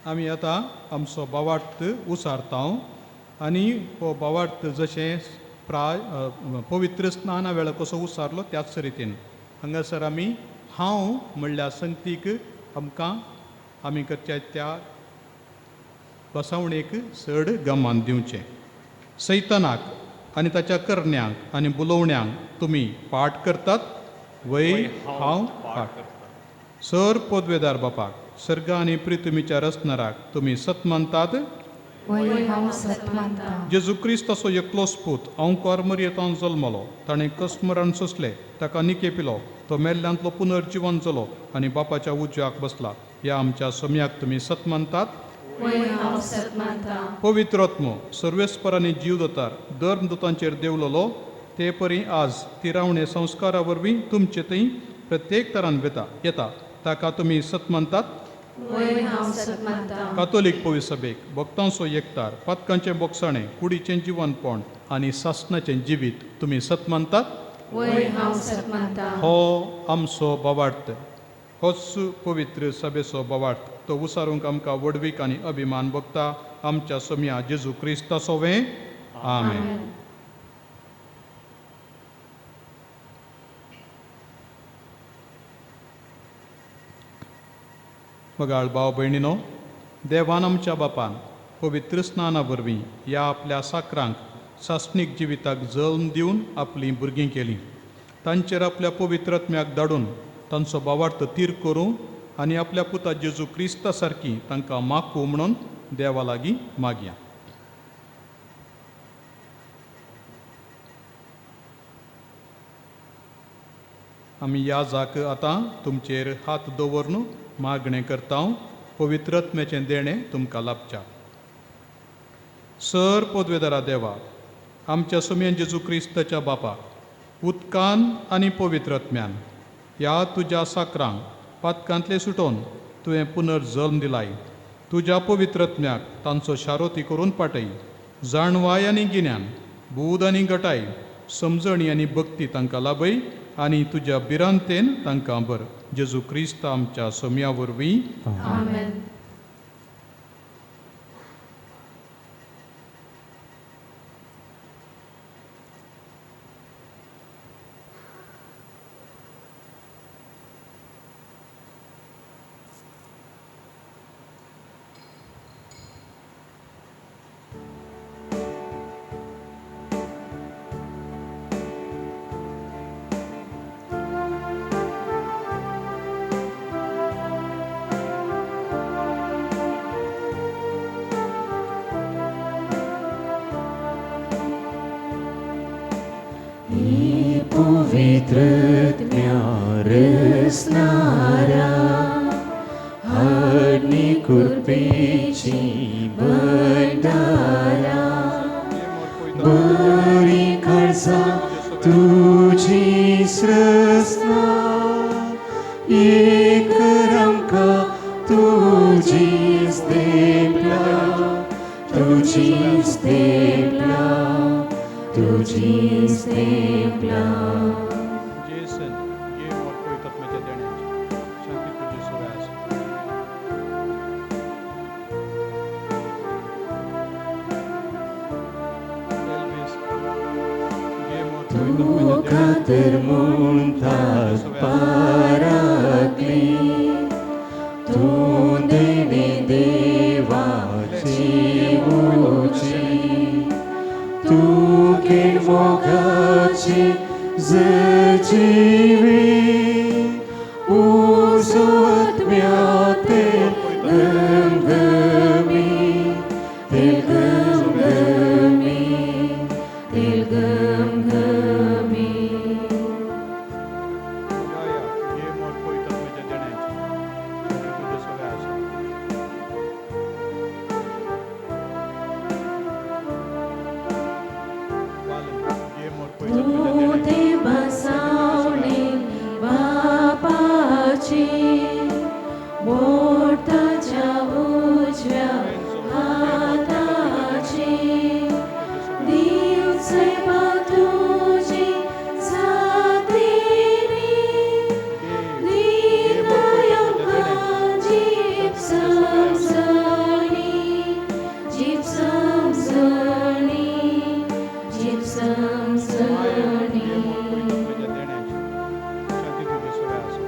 आमी आतां आमचो बावार्थ उसारता आनी हो बावार्थ जशें पवित्र स्नाना वेळार कसो उसारलो त्याच रितीन हांगासर आमी हांव म्हणल्या संगतीक आमकां आमी करच्या त्या बसवणेक चड गमान दिवचें. सैतानाक आनी ताच्या करण्यांक आनी बुलोवण्यांक तुमी पाठ करतात वय हांव पाठ. सर पदवेदार बापाक, सर्ग आनी पृथ्वीच्या रचणाराक तुमी सत मानतात. जेजू क्रिस्त असो एकलोच पूत अंकोर मरियेंत जल्मलो, ताणें कस्मरण सोंसलें, ताका निके पिलो, तो मेल्ल्यांतलो पुनर्जिवन जालो आनी बापाच्या उजव्याक बसला. ह्या आमच्या सोम्याक तुमी सत मानतात. पवित्र आत्मो सर्वेस्परांनी जीव दोतार धर्मदूतांचेर देवलोलो ते परी आज तिरावणे संस्कारा वरवीं तुमचे थंय प्रत्येक तरान येता ताका तुमी सत मानतात. कातोलीक पवित्र सभेक भक्तांचो एकतार, पातकांचें बोगसाणें, कुडीचें जिवनपण आनी सासणाचें जिवीत तुमी सत मानतात. हो आमचो बावार्थ, होच पवित्र सभेचो बावार्थ. तो उसारूंक आमकां व्हडवीक आनी अभिमान भोगता. आमच्या सोम्या जेजू क्रिस्ताचो वें. आमेन. मगाळ भाव भयणीनो, देवान आमच्या बापान पवित्र स्नाना वरवीं ह्या आपल्या साकरांक सासणीक जिविताक जल्म दिवन आपलीं भुरगीं केलीं. तांचेर आपल्या पवित्र आत्म्याक धाडून तांचो बावार्थ तीर करूं आनी आपल्या पुता जेजू क्रिस्ता सारकी तांकां माकू म्हणून देवा लागीं मागया. आमी ह्या जाक आतां तुमचेर हात दवरून मागणें करता. पवित्र आत्म्याचें देणें तुमकां लाभच्या. सर पदवेदारा देवा, आमच्या सोम्यान जेजू क्रिस्ताच्या बापाक उदकान आनी पवित्रत्म्यान ह्या तुज्या साकरांक पातकांतले सुटोवन तुवें पुनर्जल्म दिलाय. तुज्या पवित्रत्म्याक तांचो शारोती करून पाटय. जाणवाय आनी गिन्यान, बूद आनी गटाय, समजणी आनी भक्ती तांकां लाभय आनी तुज्या भिरांतेन तांकां बर. जेजू क्रिस्त आमच्या सोम्या वरवीं. आमेन. पवित्रत्म्या रसनारा हाडणी कुरपेची भंडारा बरी खर्चा तुझी सृसना एक रंका तुझीच देपला तुझीच देपला तुझीच देपला. जेसन घे मोर पवित्रत्म्याच्या देण्याची. शांती तुजी सवय आसा. एल्विस घे मोर तूं पवित्रत्म्याच्या खातर देण्याची. म्हणतात पाराकली तूं देणे देवाची उची तूं केळ मोगाची जजीवी उजो आत्म्या तेल गमगमी तेल गमगमी तेल गमगमी. गाया घे मोर पवित्रत्म्याच्या देण्याची. शांती तुजी सवय आसा. वालन घे मोर पवित्रत्म्याच्या तूं देण्याची. ते बसावणे बापाची बोटाच्या उजव्या हाताची दिवचे बा तुजी जातीनी दितायंका जीप समजणी जीप समजणी जीप समजणी. घे मोर पवित्रत्म्याच्या देण्याची. शांती तुजी सवय आसा.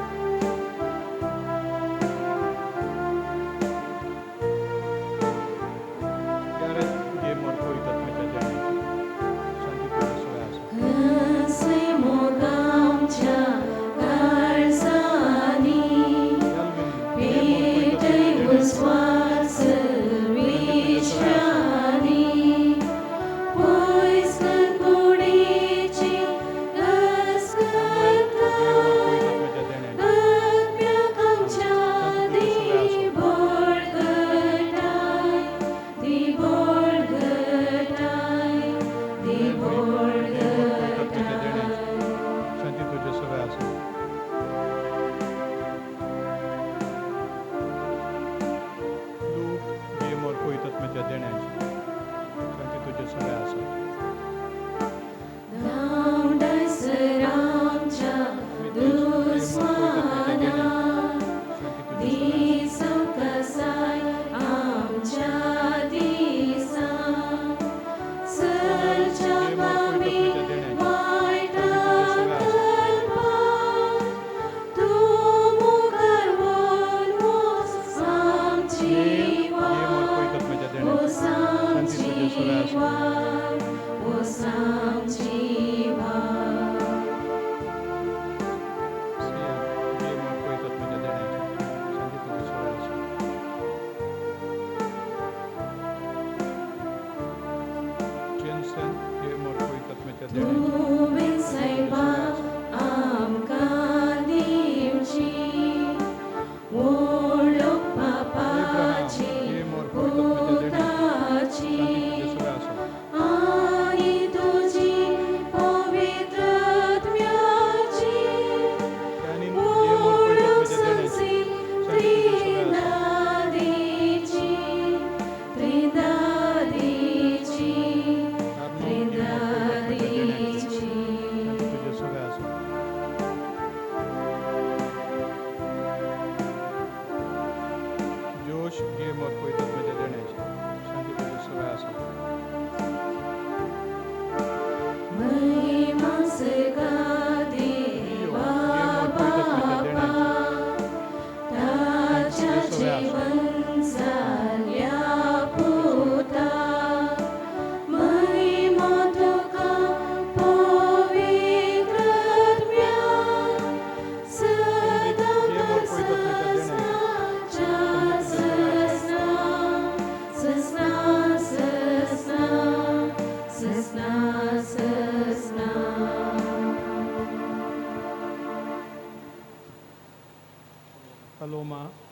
गॅरेथ घे मोर पवित्रत्म्याच्या देण्याची. शांती तुजी सवय आसा. कसे मोगामच्या काळजांनी एल्विन घे मोर पेटय पवित्रत्म्याच्या देण्याची. उस्वास विश्वानी पयस कुडीची घे मोर पवित्रत्म्याच्या देण्याची. आत्म्याकामच्या दी बळगटाय दी बळगटाय दी घे मोर पवित्रत्म्याच्या बळगटाय. देण्याची. शांती तुजी सवय आसा. लूक घे मोर पवित्रत्म्याच्या देण्याची. शांती तुजी सवय आसा. धांवडसरामच्या मितेश घे मोर पवित्रत्म्याच्या दुस्माना देण्याची. शांती तुजी सवय आसा. दिसो कसाय आमच्या दिसा सरच्या घे मोर कामी पवित्रत्म्याच्या देण्याची. वायटा शांती तुजी सवय आसा. कल्पा तूं मुखार व्हर वोस आमची नेल घे मोर वाट पवित्रत्म्याच्या देण्याची. वोस शांती तुजी आमची सवय आसा. वाट वोस आमची वाट. सिया घे मोर पवित्रत्म्याच्या देण्याची. शांती तुजी सवय आसा. जेन्सन घे मोर पवित्रत्म्याच्या देण्याची. तुवें सायबा आमकां दिवची व्हडलो एब्राहम पापाची घे मोर पवित्रत्म्याच्या देण्याची. पुताची शांती तुजी सवय आसा. आनी तुज्या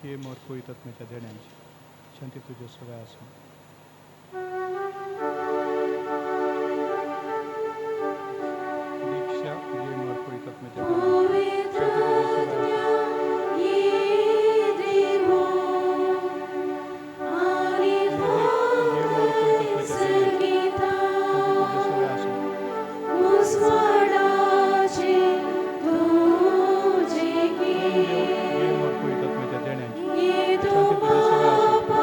ये मोर पवित्र आत्म्याच्या देण्यांची. शांती तुज्या सगळ्या आसूं. दीक्षा ये मोर पवित्र आत्म्याच्या देण्यांची. शांती तुज्या सगळ्या आसूं. ये मोर पवित्र आत्म्याच्या देण्यांची. शांती तुज्या सगळ्या आसूं. ये मोर पवित्र आत्म्याच्या देण्यांची. शांती तुज्या सगळ्या आसूं.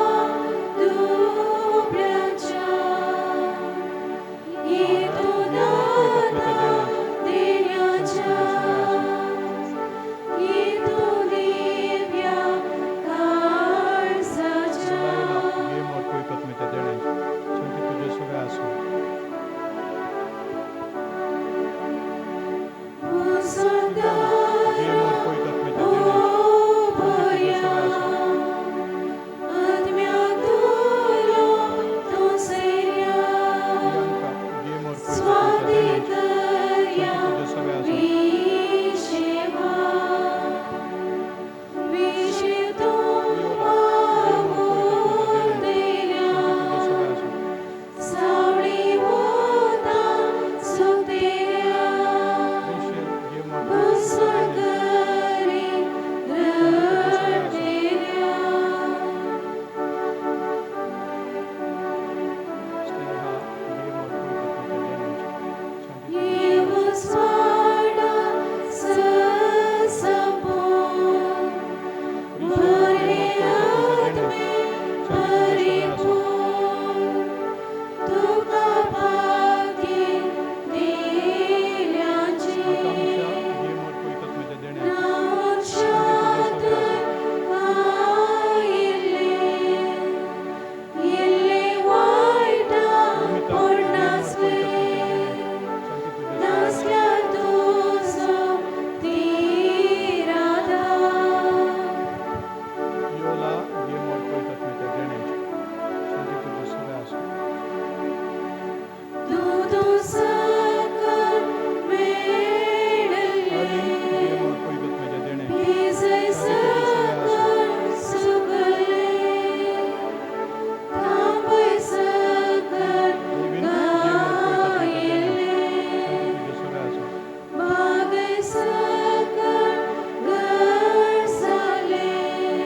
ये मोर पवित्र आत्म्याच्या देण्यांची. शांती तुज्या सगळ्या आसूं. लायला ये मोर पवित्र आत्म्याच्या देण्यांची. शांती तुज्या सगळ्या आसूं. ये मोर पवित्र आत्म्याच्या देण्यांची. शांती तुज्या सगळ्या आसूं. प्रियांका ये मोर पवित्र आत्म्याच्या देण्यांची. शांती तुज्या सगळ्या आसूं. वियोला ये मोर पवित्र आत्म्याच्या देण्यांची. शांती तुज्या सगळ्या आसूं. मिशेल ये मोर पवित्र आत्म्याच्या देण्यांची. शांती तुज्या सगळ्या आसूं. स्नेहा ये मोर पवित्र आत्म्याच्या देण्यांची. शांती तुज्या सगळ्या आसूं. रिशा ये मोर पवित्र आत्म्याच्या देण्यांची. शांती तुज्या सगळ्या आसूं. आकांक्षा ये मोर पवित्र आत्म्याच्या देण्यांची. शांती तुज्या सगळ्या आसूं. रोमिता ये मोर पवित्र आत्म्याच्या देण्यांची. शांती तुज्या सगळ्या आसूं. योला ये मोर पवित्र आत्म्याच्या देण्यांची. शांती तुज्या सगळ्या आसूं. अर्लिन ये मोर पवित्र आत्म्याच्या देण्यांची. शांती तुज्या सगळ्या आसूं. एविन ये मोर पवित्र आत्म्याच्या देण्यांची. शांती तुज्या सगळ्या आसूं.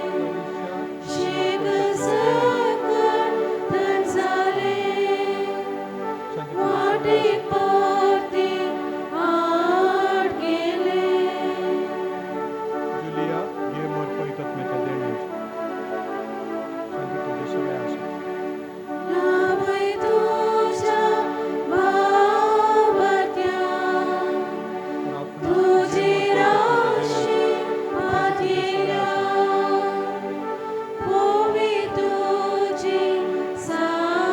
क्लरिशा ये मोर पवित्र आत्म्याच्या देण्यांची. शांती तुज्या सगळ्या आसूं. जुलिया ये मोर पवित्र आत्म्याच्या देण्यांची. शांती तुज्या सगळ्या आसूं. राफना ये मोर पवित्र आत्म्याच्या देण्यांची. शांती तुज्या सगळ्या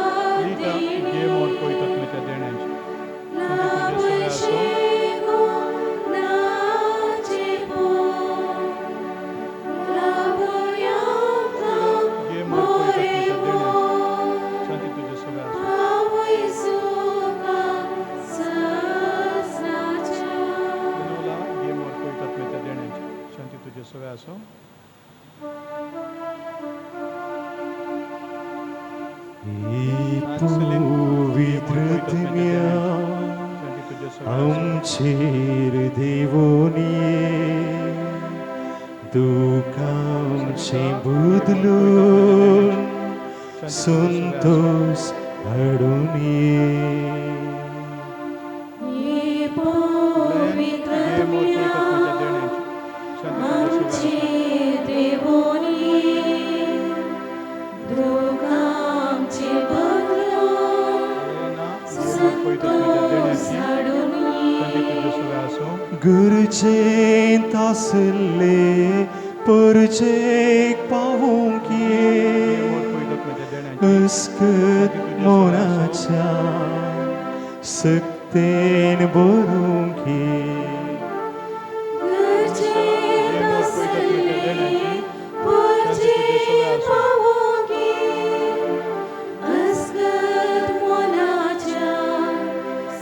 आसूं. लीटा ये मोर पवित्र आत्म्याच्या देण्यांची. शांती तुज्या सगळ्या आसूं. तुला ये मोर पवित्र आत्म्याच्या देण्यांची. शांती तुज्या सगळ्या आसूं. विनोला ये मोर पवित्र आत्म्याच्या देण्यांची. शांती तुज्या सगळ्या आसूं. मॅक्सिलिन ये मोर पवित्र आत्म्याच्या देण्यांची. शांती तुज्या सगळ्या आसूं. आमचेर देवोनी दुखांचे बदलून संतोष हाडून ये मोर पवित्र आत्म्याच्या देण्यांची. शांती तुज्या सगळ्या आसूं. एलेना ये मोर पवित्र आत्म्याच्या देण्यांची. शांती तुज्या सगळ्या आसूं. गरजेंत आसले परजेक पावोवंक ये मोर पवित्र आत्म्याच्या देण्यांची. अस्कत मोनाच्या सक्तेन बरोवंक ये मोर पवित्र आत्म्याच्या देण्यांची. शांती तुज्या सगळ्या आसूं. ये मोर पवित्र आत्म्याच्या देण्यांची.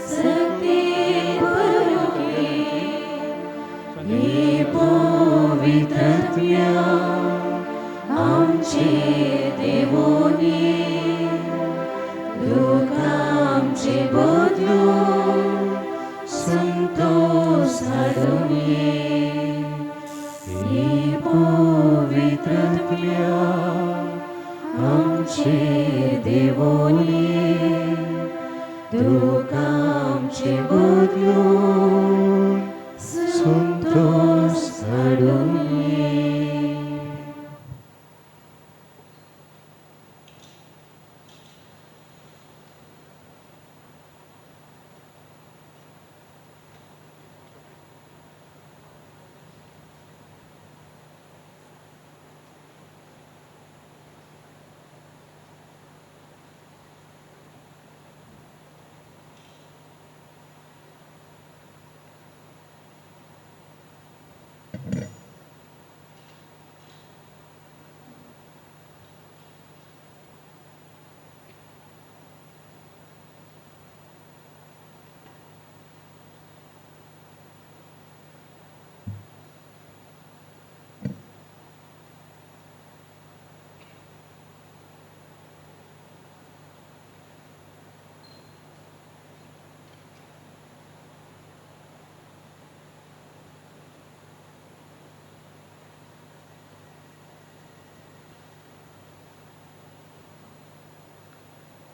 शांती तुज्या सगळ्या आसूं. पवित्र आत्म्या आमचे बदलून संतोष हाडून ये. हे पवित्र आत्म्या आमचे देवोनी, दुख आमचे बदलून संतोष हाडून ये.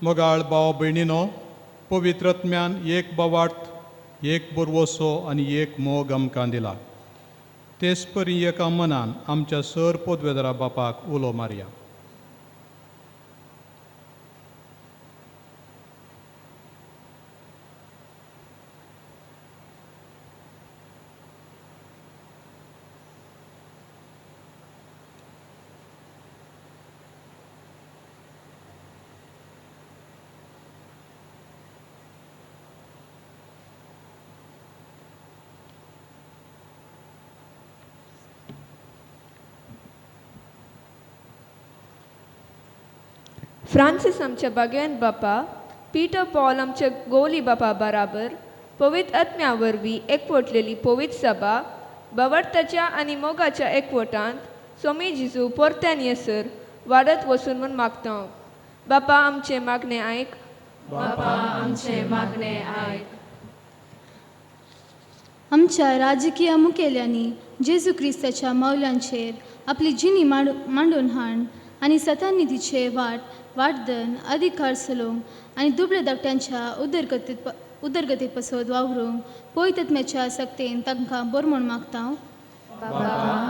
मोगाळ भाव भयणीनो, पवित्र आत्म्यान एक बवार्थ, एक बरवसो आनी एक मोग आमकां दिला. तेच परी एका मनान आमच्या सर पोदवेदरा बापाक उलो मारया. फ्रांसीस आमच्या बागेन बापा, पीटर पॉल आमच्या गोली बापा बराबर पवित्र आत्म्या वरवीं एकवटलेली पवित्र सभा बावडताच्या आनी मोगाच्या एकवटांत स्वामी जिजू परत्यान येसर वाडत वचून म्हूण मागता. बापा आमचें मागणें आयक. बापा आमचें मागणें आयक. आमच्या राजकीय मुखेल्यांनी जेजू क्रिस्ताच्या मौल्यांचेर आपली जिणी मांडून हाण आनी सतानिधीचे वाट वाटदन अधिकार चलोवंक आनी दुबळे धाकट्यांच्या उदरगती पसत वावरूंक पवित्र सक्तेन तांकां बरो म्हूण मागता. बाबा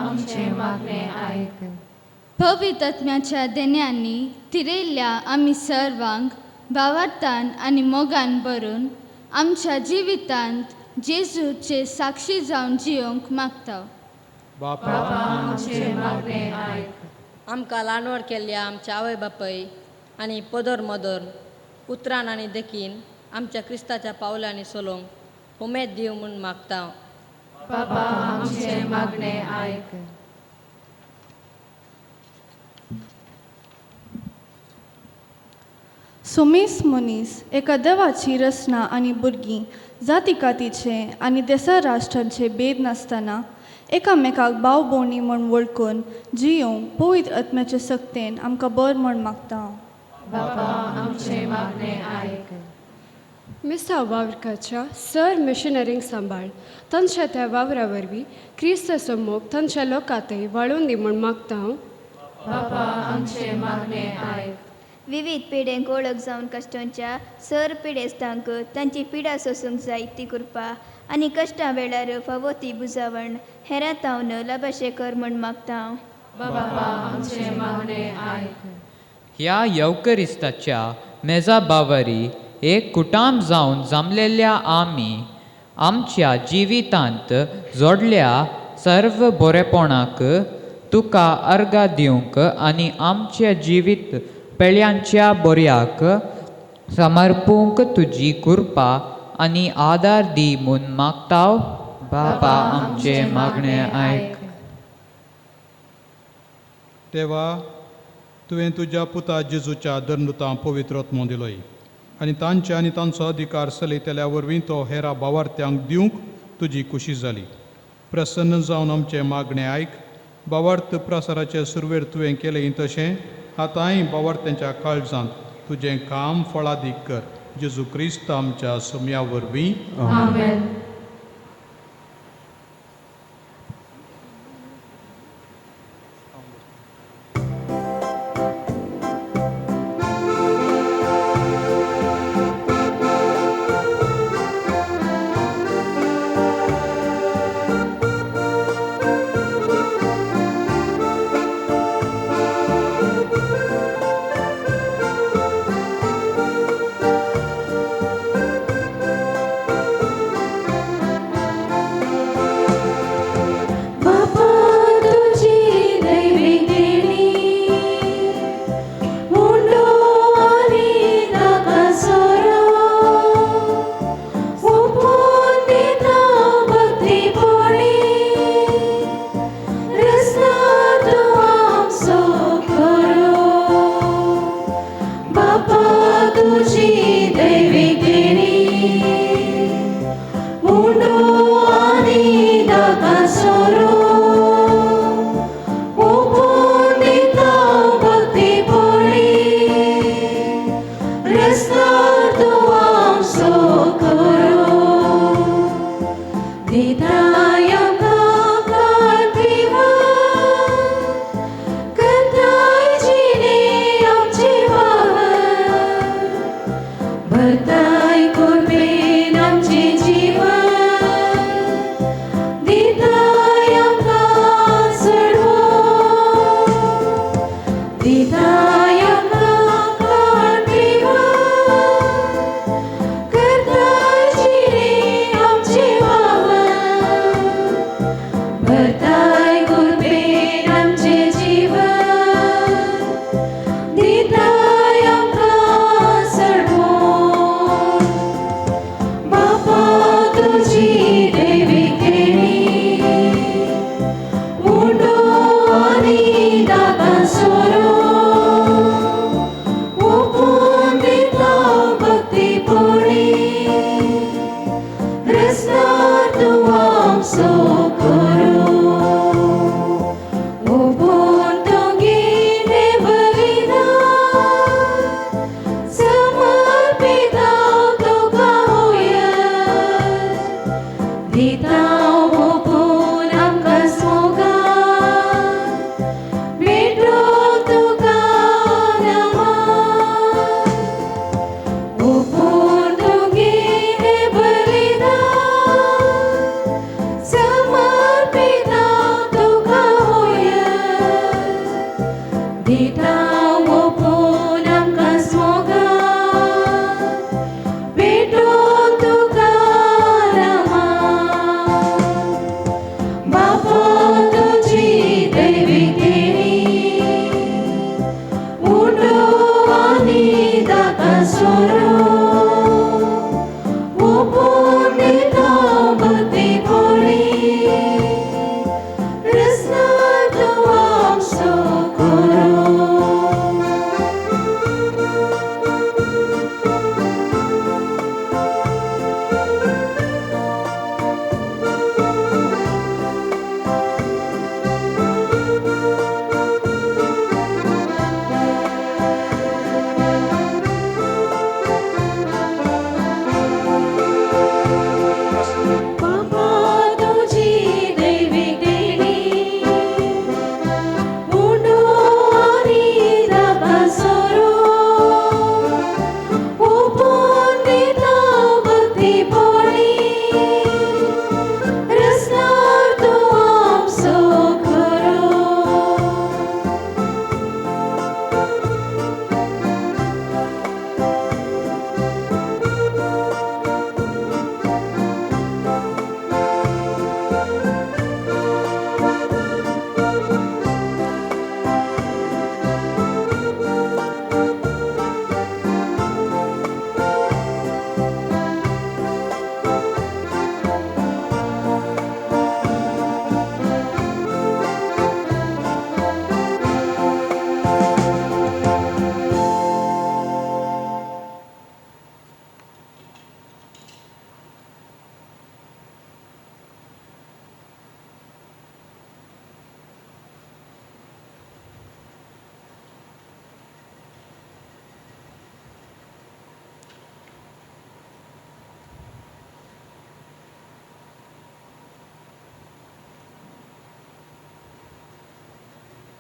आमचें मागणें आयक. पवित्र आत्म्याच्या देण्यांनी तिरयल्ल्या आमी सर्वांक भावार्थान आनी मोगान भरून आमच्या जिवितांत जेजूचे साक्षी जावन जियोंक मागता. बापा आमचें मागणें आयक. आमकां ल्हानवड केल्ल्या आमच्या आवय बापाय आनी पदर मदर उतरान आनी देखीन आमच्या क्रिस्ताच्या पावलांनी चलोवंक उमेद दिव म्हूण मागता. बाबा आमचें मागणें आयक. सुमेस मनीस एका देवाची रचना आनी भुरगीं जाती कातीचे आनी देसा राष्ट्रांचे भेद नासतना एकामेकाक भाव भोवणी म्हूण वळखून जियोंक पवित्र आत्म्याचे सक्तेन आमकां बरें म्हूण मागता. बाबा आमचें मागणें आयक. मिसाव वावरकाच्या सर मिशनरींक सांबाळ तांच्या त्या वावरा वरवीं क्रिस्ताचो मोग तांच्या लोकांतय वाळून दी म्हूण मागता. बाबा आमचें मागणें आयक. विविध पिडेंक ओळख जावन कश्टांच्या सर पिडेस्तांक तांची पिडा सोसूंक जाय ती कृपा आनी कश्टां वेळार फावो ती बुजावण हेरां तावन लाभाशें कर म्हूण मागता. बाबा आमचें मागणें आयक. ह्या येवकरिस्ताच्या मेजा बावरी एक कुटाम जावन जमलेल्या आमी आमच्या जिवितांत जोडल्या सर्व बरेपणाक तुका अर्गां दिवंक आनी आमच्या जिवीत पेळ्यांच्या बोऱ्याक समर्पूंक तुजी कृपा आनी आदार दी म्हूण मागता. बाबा आमचें मागणें आयक. देवा, तुवें तुज्या पुता जेजूच्या दर्नुतां पवित्र आत्मो दिलोय आनी तांचे आनी तांचो अधिकार चलयतल्या वरवीं तो हेरा भावार्थ्यांक दिवंक तुजी खुशी जाली. प्रसन्न जावन आमचें मागणें आयक. भावार्थ प्रसाराचे सुरवेर तुवें केलें तशें आतांय भावार्थ्यांच्या काळजांत तुजें काम फळादीक कर. जेजू क्रिस्त आमच्या सोम्या वरवीं. आमेन. बापा तुजी दैवी देणी उंडो आनी ताका सोरो ओपून दिता भक्तीपणी रस्ता तूं आमचो खरो. बापा तुजी दैवी देणी उंडो आनी ताका सोरो ओपून दिता भक्तीपणी रस्ता तूं आमचो खरो. दिताय आमकां कांतीवन करताय जिणे आमचे वावर भरताय कृपेन आमचें जीवन दिताय आमकां चडवण दिताय आमकां कांतीवन करताय जिणे आमचें वावर भरताय कृपेन आमचें जीवन दिताय आमकां चडवण.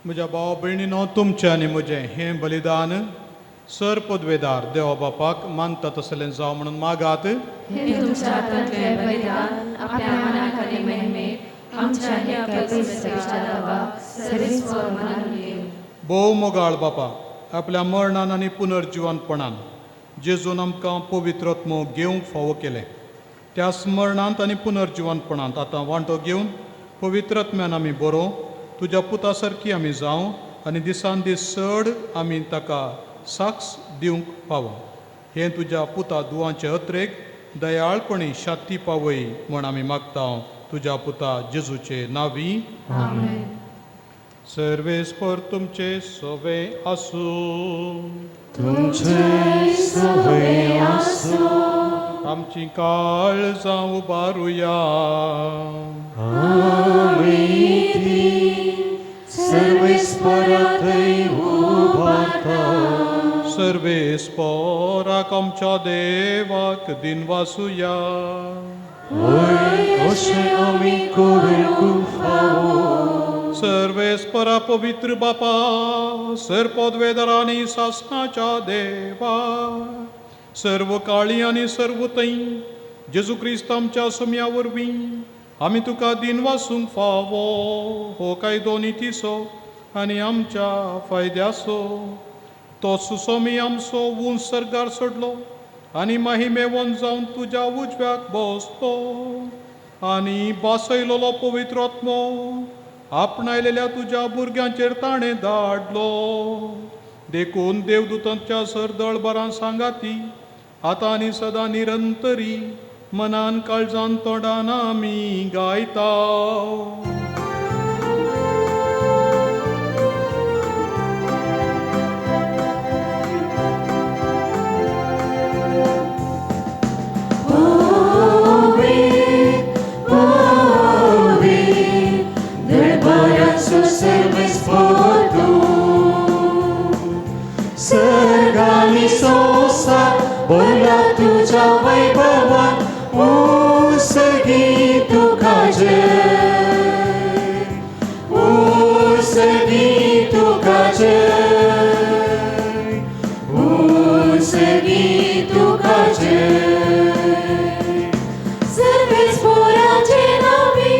म्हज्या भाव भयणीनो, तुमचें आनी म्हजें हें बलिदान सर पदवेदार देवा बापाक मानता तसलें जावं म्हणून मागात. हें तुमच्या हातांतलें बलिदान आपल्या मनाक आनी महिमेक आमच्या आनी आपल्या पवित्र देवाक सर्वेस्पर मानून घेवं. भोव मोगाळ बापा, आपल्या मरणान आनी पुनर्जिवनपणान जेजून आमकां पवित्रत्म घेवंक फावो केलें. त्या स्मरणांत आनी पुनर्जिवनपणांत आतां वांटो घेवन पवित्रत्म्यान आमी बरो तुज्या पुता सारकी आमी जावं आनी दिसान दीस चड आमी ताका साक्ष दिवंक पावो. हें तुज्या पुता दुवांचे अत्रेक दयाळपणी शांती पावय म्हण आमी मागता तुज्या पुता जेजूचे नांवी. आमेन. सर्वेस्पर तुमचे सवे आसूं. तुमचे सवे आसूं. आमची काळजां उबारुया. आमी ती सर्वेस्पराथंय उबारता. सर्वेस्पराक आमच्या देवाक दिनवासुया. वय अशें आमी करूंक फावो. सर्वेस्परा पवित्र बापा, सर पदवेदारांनी सासणाच्या देवा, सर्व काळी आनी सर्व थंय जेजू क्रिस्त आमच्या सोम्या वरवीं आमी तुका दिनवासूंक फावो. हो कायदो नितीचो आनी आमच्या फायद्याचो. तो सुसोमी आमचो उंच सर्गार सोडलो आनी माहिमेवन जावन तुज्या उजव्याक बसलो आनी बासयलोलो पवित्र आत्मो आपणायलेल्या तुज्या भुरग्यांचेर ताणें धाडलो. देखून देवदूतांच्या सरदळबरां सांगाती आतां आनी सदां निरंतरी मनान काळजान तोंडान आमी गायता. सर्गानी संवसार भरला तुज्या वैभवान, उसगी तुका जय, उसगी तुका जय, उसगी तुका जय. सर्वेस्पराचे नांवी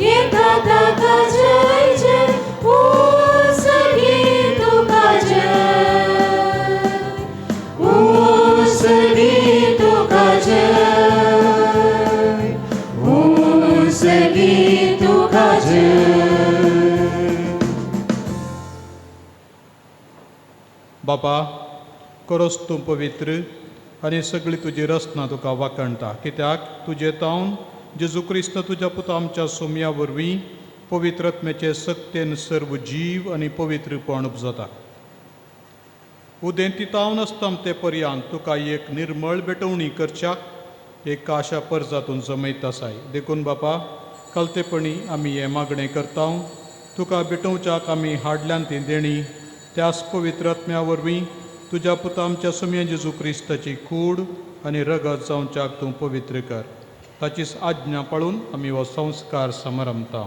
येता ताका जय जय, उसगी तुका जय, उसगी तुका जय, उसगी तुका जय. बापा, खरोच तूं पवित्र आनी सगळी तुजी रचना तुका वाखणटा, कित्याक तुजे तावन जेजू क्रिस्त तुज्या पुता आमच्या सोम्या वरवीं पवित्रत्म्याचे सक्तेन सर्व जीव आनी पवित्रपण उपजता. उदेंती तावन आसता ते पर्यांत तुका एक निर्मळ भेटवणी करच्याक एक आशा परजातून जमयत आसाय. देखून बापा, कलतेपणी आमी हें मागणें करता, तुका भेटोवच्याक आमी हाडल्यान ती देणी त्याच पवित्र आत्म्या वरवीं तुज्या पुता आमच्या सोम्या जेजू क्रिस्ताची कूड आनी रगत जावच्याक तूं पवित्र कर. ताचीच आज्ञा पाळून आमी हो संस्कार समारंभता.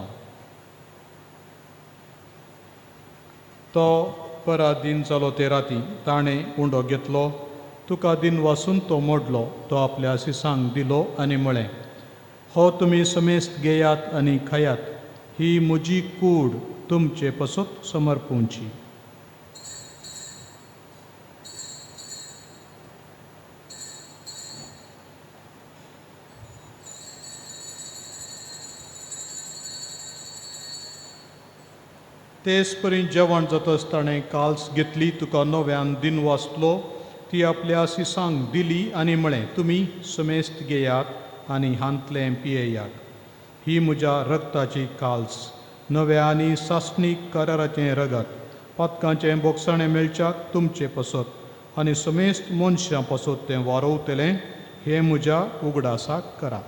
तो पराधीन जालो ते राती ताणें उंडो घेतलो, तुका दिन वासून तो मोडलो, तो आपल्या सिसांक दिलो आनी म्हळें, हो तुमी समेस्त घेयात आनी खायात, ही म्हजी कूड तुमचे पसत समर्पूंची. तेच परी जेवण जातच ताणें काल्स घेतली, तुका नव्यान दिन वाचलो, ती आपल्या सिसांक दिली आनी म्हळें, तुमी समेस्त घेयात आनी हांतलें पियेयात, ही म्हज्या रक्ताची काल्स, नव्या आनी सासणीक कराराचें रगत, पातकांचें बोगसाणें मेळच्याक तुमचे पसत आनी समेस्त मनशां पसत तें वारोवतलें, हें म्हज्या उगडासाक करा.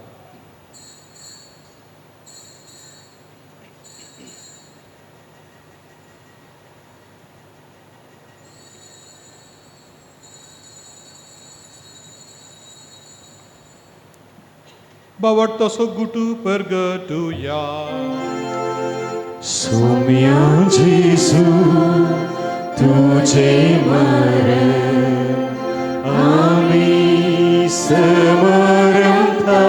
बावडतो गुटू परगटुया. सोम्या जेजू तुझे मरण आमी समरता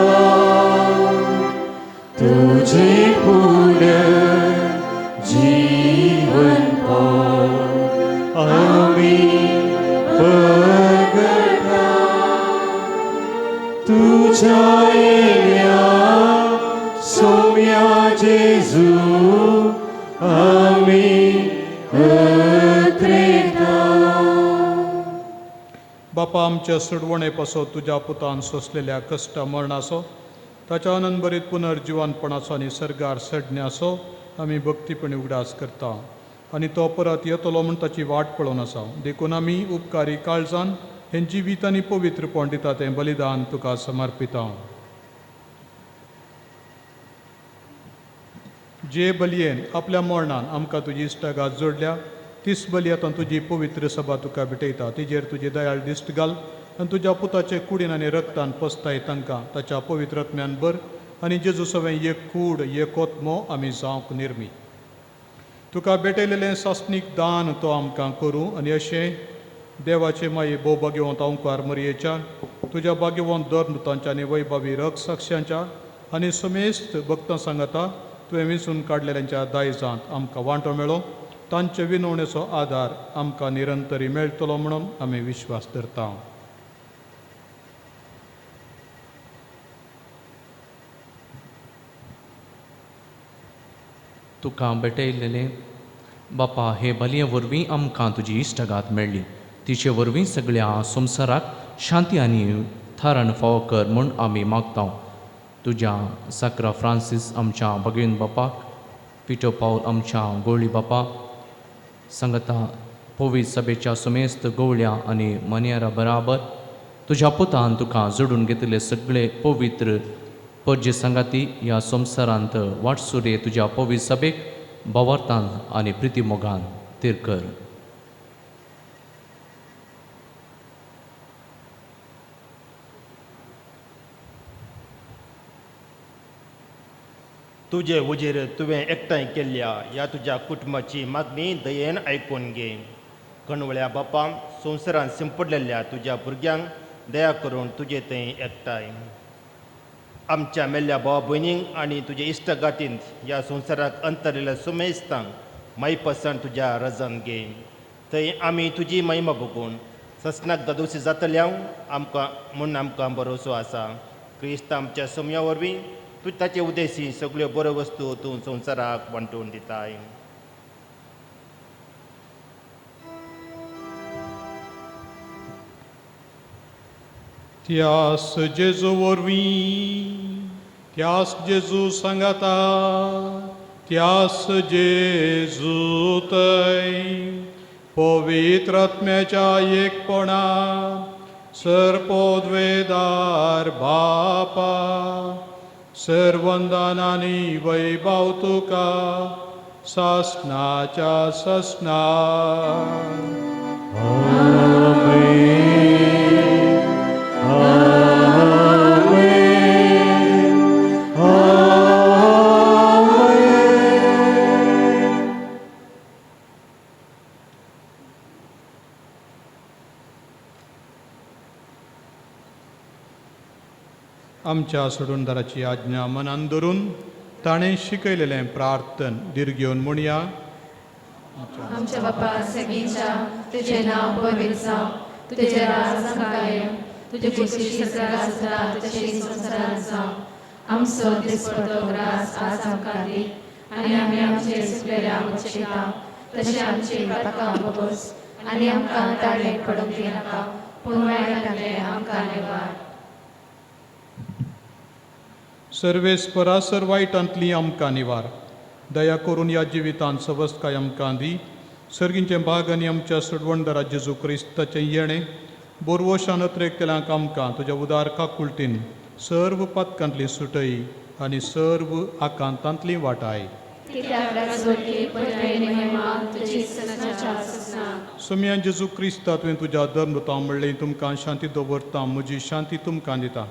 तुझे पुनर्जीवन आमी पगडता तुझ्या येण्या सोम्या जेजू आमी अत्रेता. बापा आमच्या सुडवणे पासो तुज्या पुतान सोंसलेल्या कश्ट मरणाचो ताच्या आनंदभरीत पुनर्जिवनपणाचो आनी सर्गार सडण्याचो आमी भक्तीपणी उगडास करता आनी तो परत येतलो म्हूण ताची वाट पळोवन आसा. देखून आमी उपकारी काळजान हें जिवीत आनी पवित्रपण दिता तें बलिदान तुका समर्पिता. जे बलयेन आपल्या मरणान आमकां तुजी इश्टागात जोडल्या तीच बली आतां तुजी पवित्र सभा तुका भेटयता. तिजेर तुजी दयाळ दिश्ट घाल आनी तुज्या पुताचे कुडीन आनी रक्तान पसताय तांकां ताच्या पवित्र आत्म्यान भर आनी जेजू सवें एक कूड एक ओत्मो आमी जावंक निर्मी. तुका भेटयलेलें सासणीक दान तो आमकां करूं आनी अशें देवाचे माये भोव भाग्यवंत अंकार मरयेच्या तुज्या भाग्यवंत धर्मतांच्या आनी वैभावी रक साक्षांच्या आनी समेस्त भक्तां सांगता तुवें विंचून काडलेल्यांच्या दायजांत आमकां वांटो मेळो. तांचे विनवणेचो आदार आमकां निरंतरी मेळटलो म्हणून आमी विश्वास धरता. तुका भेटयलेले बापा हे बलये वरवीं आमकां तुजी इश्टागात मेळ्ळी. तिचे वरवीं सगळ्या संवसाराक शांती आनी थारण फावो कर म्हूण आमी मागता. तुज्या साक्रा फ्रांसीस आमच्या भगीन बापाक, पिटो पावल आमच्या गोळी बापा सांगता पवित्र सभेच्या सुमेस्त गोवळ्या आनी मनियारा बराबर तुज्या पुतान तुका जोडून घेतिल्ले सगळे पवित्र परजे सांगाती ह्या संवसारांत वाटसुरे तुज्या पवित्र सभेक भावार्थान आनी प्रितीमोगान तीर कर. तुजे वजीर तुवें एकठांय केल्ल्या ह्या तुज्या कुटुंबाची मागणी दयेन आयकून घे. कणवळ्या बापा संवसारांत सिंपडलेल्या तुज्या भुरग्यांक दया करून तुजे थंय एकठांय आमच्या मेल्ल्या भाव भयणींक आनी तुजे इश्टगातींत ह्या संवसाराक अंतरिल्ल्या सुमेस्तांक मायपसण तुज्या रजान घे. थंय आमी तुजी महिमा भोगून ससनाक दादोशी जातल्या आमकां म्हूण आमकां भरोसो आसा. क्रिस्त आमच्या सोम्या वरवीं तूं ताचे उद्देशी सगळ्यो बऱ्यो वस्तू तूं संवसाराक वांटून दिताय. त्यास जेजू वरवीं, त्यास जेजू सांगाता, त्यास जेजू तय पवित्र आत्म्याच्या एकपणा सर्पोद्वेदार बापा सर्वंदानानी वैभव तुका सासनाच्या ससना. आमच्या सोडूनदाराची आज्ञा मनान धरून ताणें शिकयलेलें प्रार्थन दीर्घ घेवन म्हणया. आमच्या बापा सगळींच्या तुजें नांव पवित्र जावं, तुजें राज आमकां येवं, तुजी खुशी सगळ्या जाता तशी संवसारांत जावं. आमचो दिसपडतो ग्रास आज आमकां दी आनी आमी आमचे चुकलेल्यांक बक्षिता तशें आमची पातकां बगोस आनी आमकां ताळेक पडूंक दिनाका, पूण वायटांतलें आमकां निवार. सर्वेस्परा सर वायटांतली आमकां निवार. दया करून ह्या जिवितांत सवस्तकाय आमकां दी. सर्गींचें भाग आनी आमच्या सोडवणदारा जेजू क्रिस्ताचें येणें बोरवोशान अत्रेकतल्यांक आमकां तुज्या उदार काकुळटीन सर्व पातकांतली सुटय आनी सर्व आकांतांतली वाटाय. सोम्या जेजू क्रिस्ता तुवें तुज्या धर्मता म्हणलें तुमकां शांती दवरता, म्हजी शांती तुमकां दिता.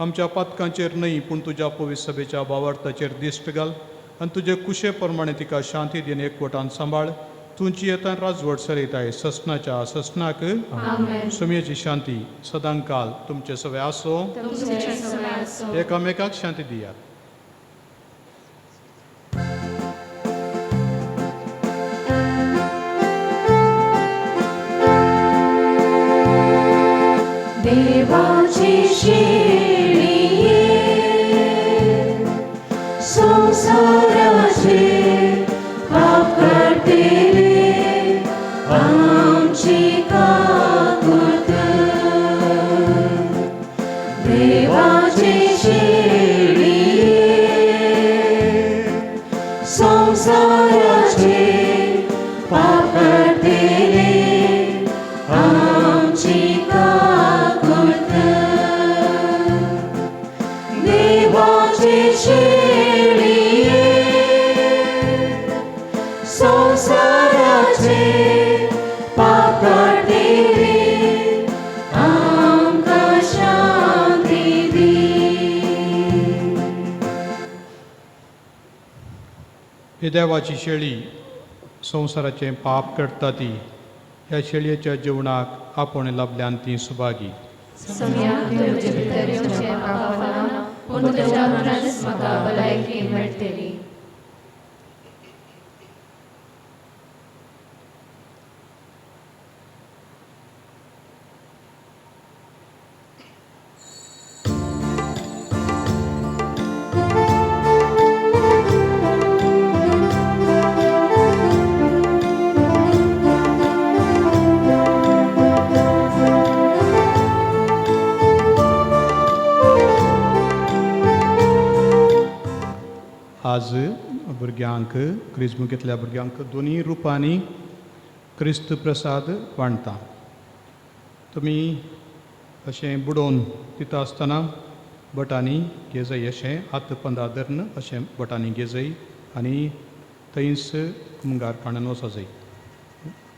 आमच्या पातकांचेर न्हय पूण तुज्या पवित्र सभेच्या भावार्थाचेर दिश्ट घाल आनी तुजे कुशे प्रमाणे तिका शांती दिन एकवटान सांबाळ. तुमची येता राजवट चलयताय ससनाच्या ससनाक. सुमयेची शांती सदांकाल तुमचे सवे आसो. एकामेकाक शांती दियात. देवाची शेळये संसाराचे पाप काडटले आमची काकूट. देवाची शेळये संसाराचे पाप काडटले आमची काकूट. देवाची शेळये संसाराचे पाप काडटले आमकां शांती दी. ही देवाची शेळी संवसाराचें पाप करता ती ह्या शेळयेच्या जेवणाक आपोवणें लाभल्यान ती सुभागी. सोम्या, तुवें म्हजे भितर येवचें म्हाका फावना, पूण तुज्या मरणानच म्हाका भलायकी मेळटली. आज भुरग्यांक क्रिज्म घेतल्या भुरग्यांक दोनूय रुपांनी क्रिस्त प्रसाद वांट्टा. तुमी अशें बुडोवन दिता आसतना बोटांनी घेजय, अशें हात पंदा धरून अशें बोटांनी घेजय आनी थंयच कुमगार काणून वचो जाय.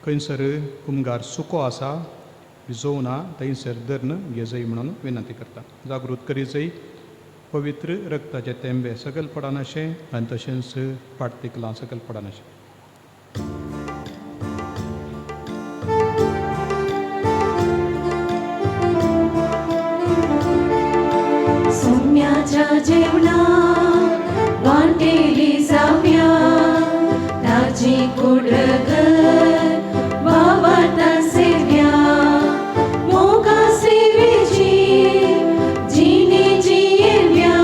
खंयसर कुमगार सुको आसा भिजोवना थंयसर धरून घेजय म्हणून विनंती करता. जागृत करी जाय. पवित्र रक्ताचे तेंबे सकयल पडनाशें आनी तशेंच पाटतिकलां सकयल पडनाशें. सोम्याच्या जेवणाक वांटेली जावया, ताची कुडगत वावरता सेव्या. मोगा सेवेची जिणी जियेव्या,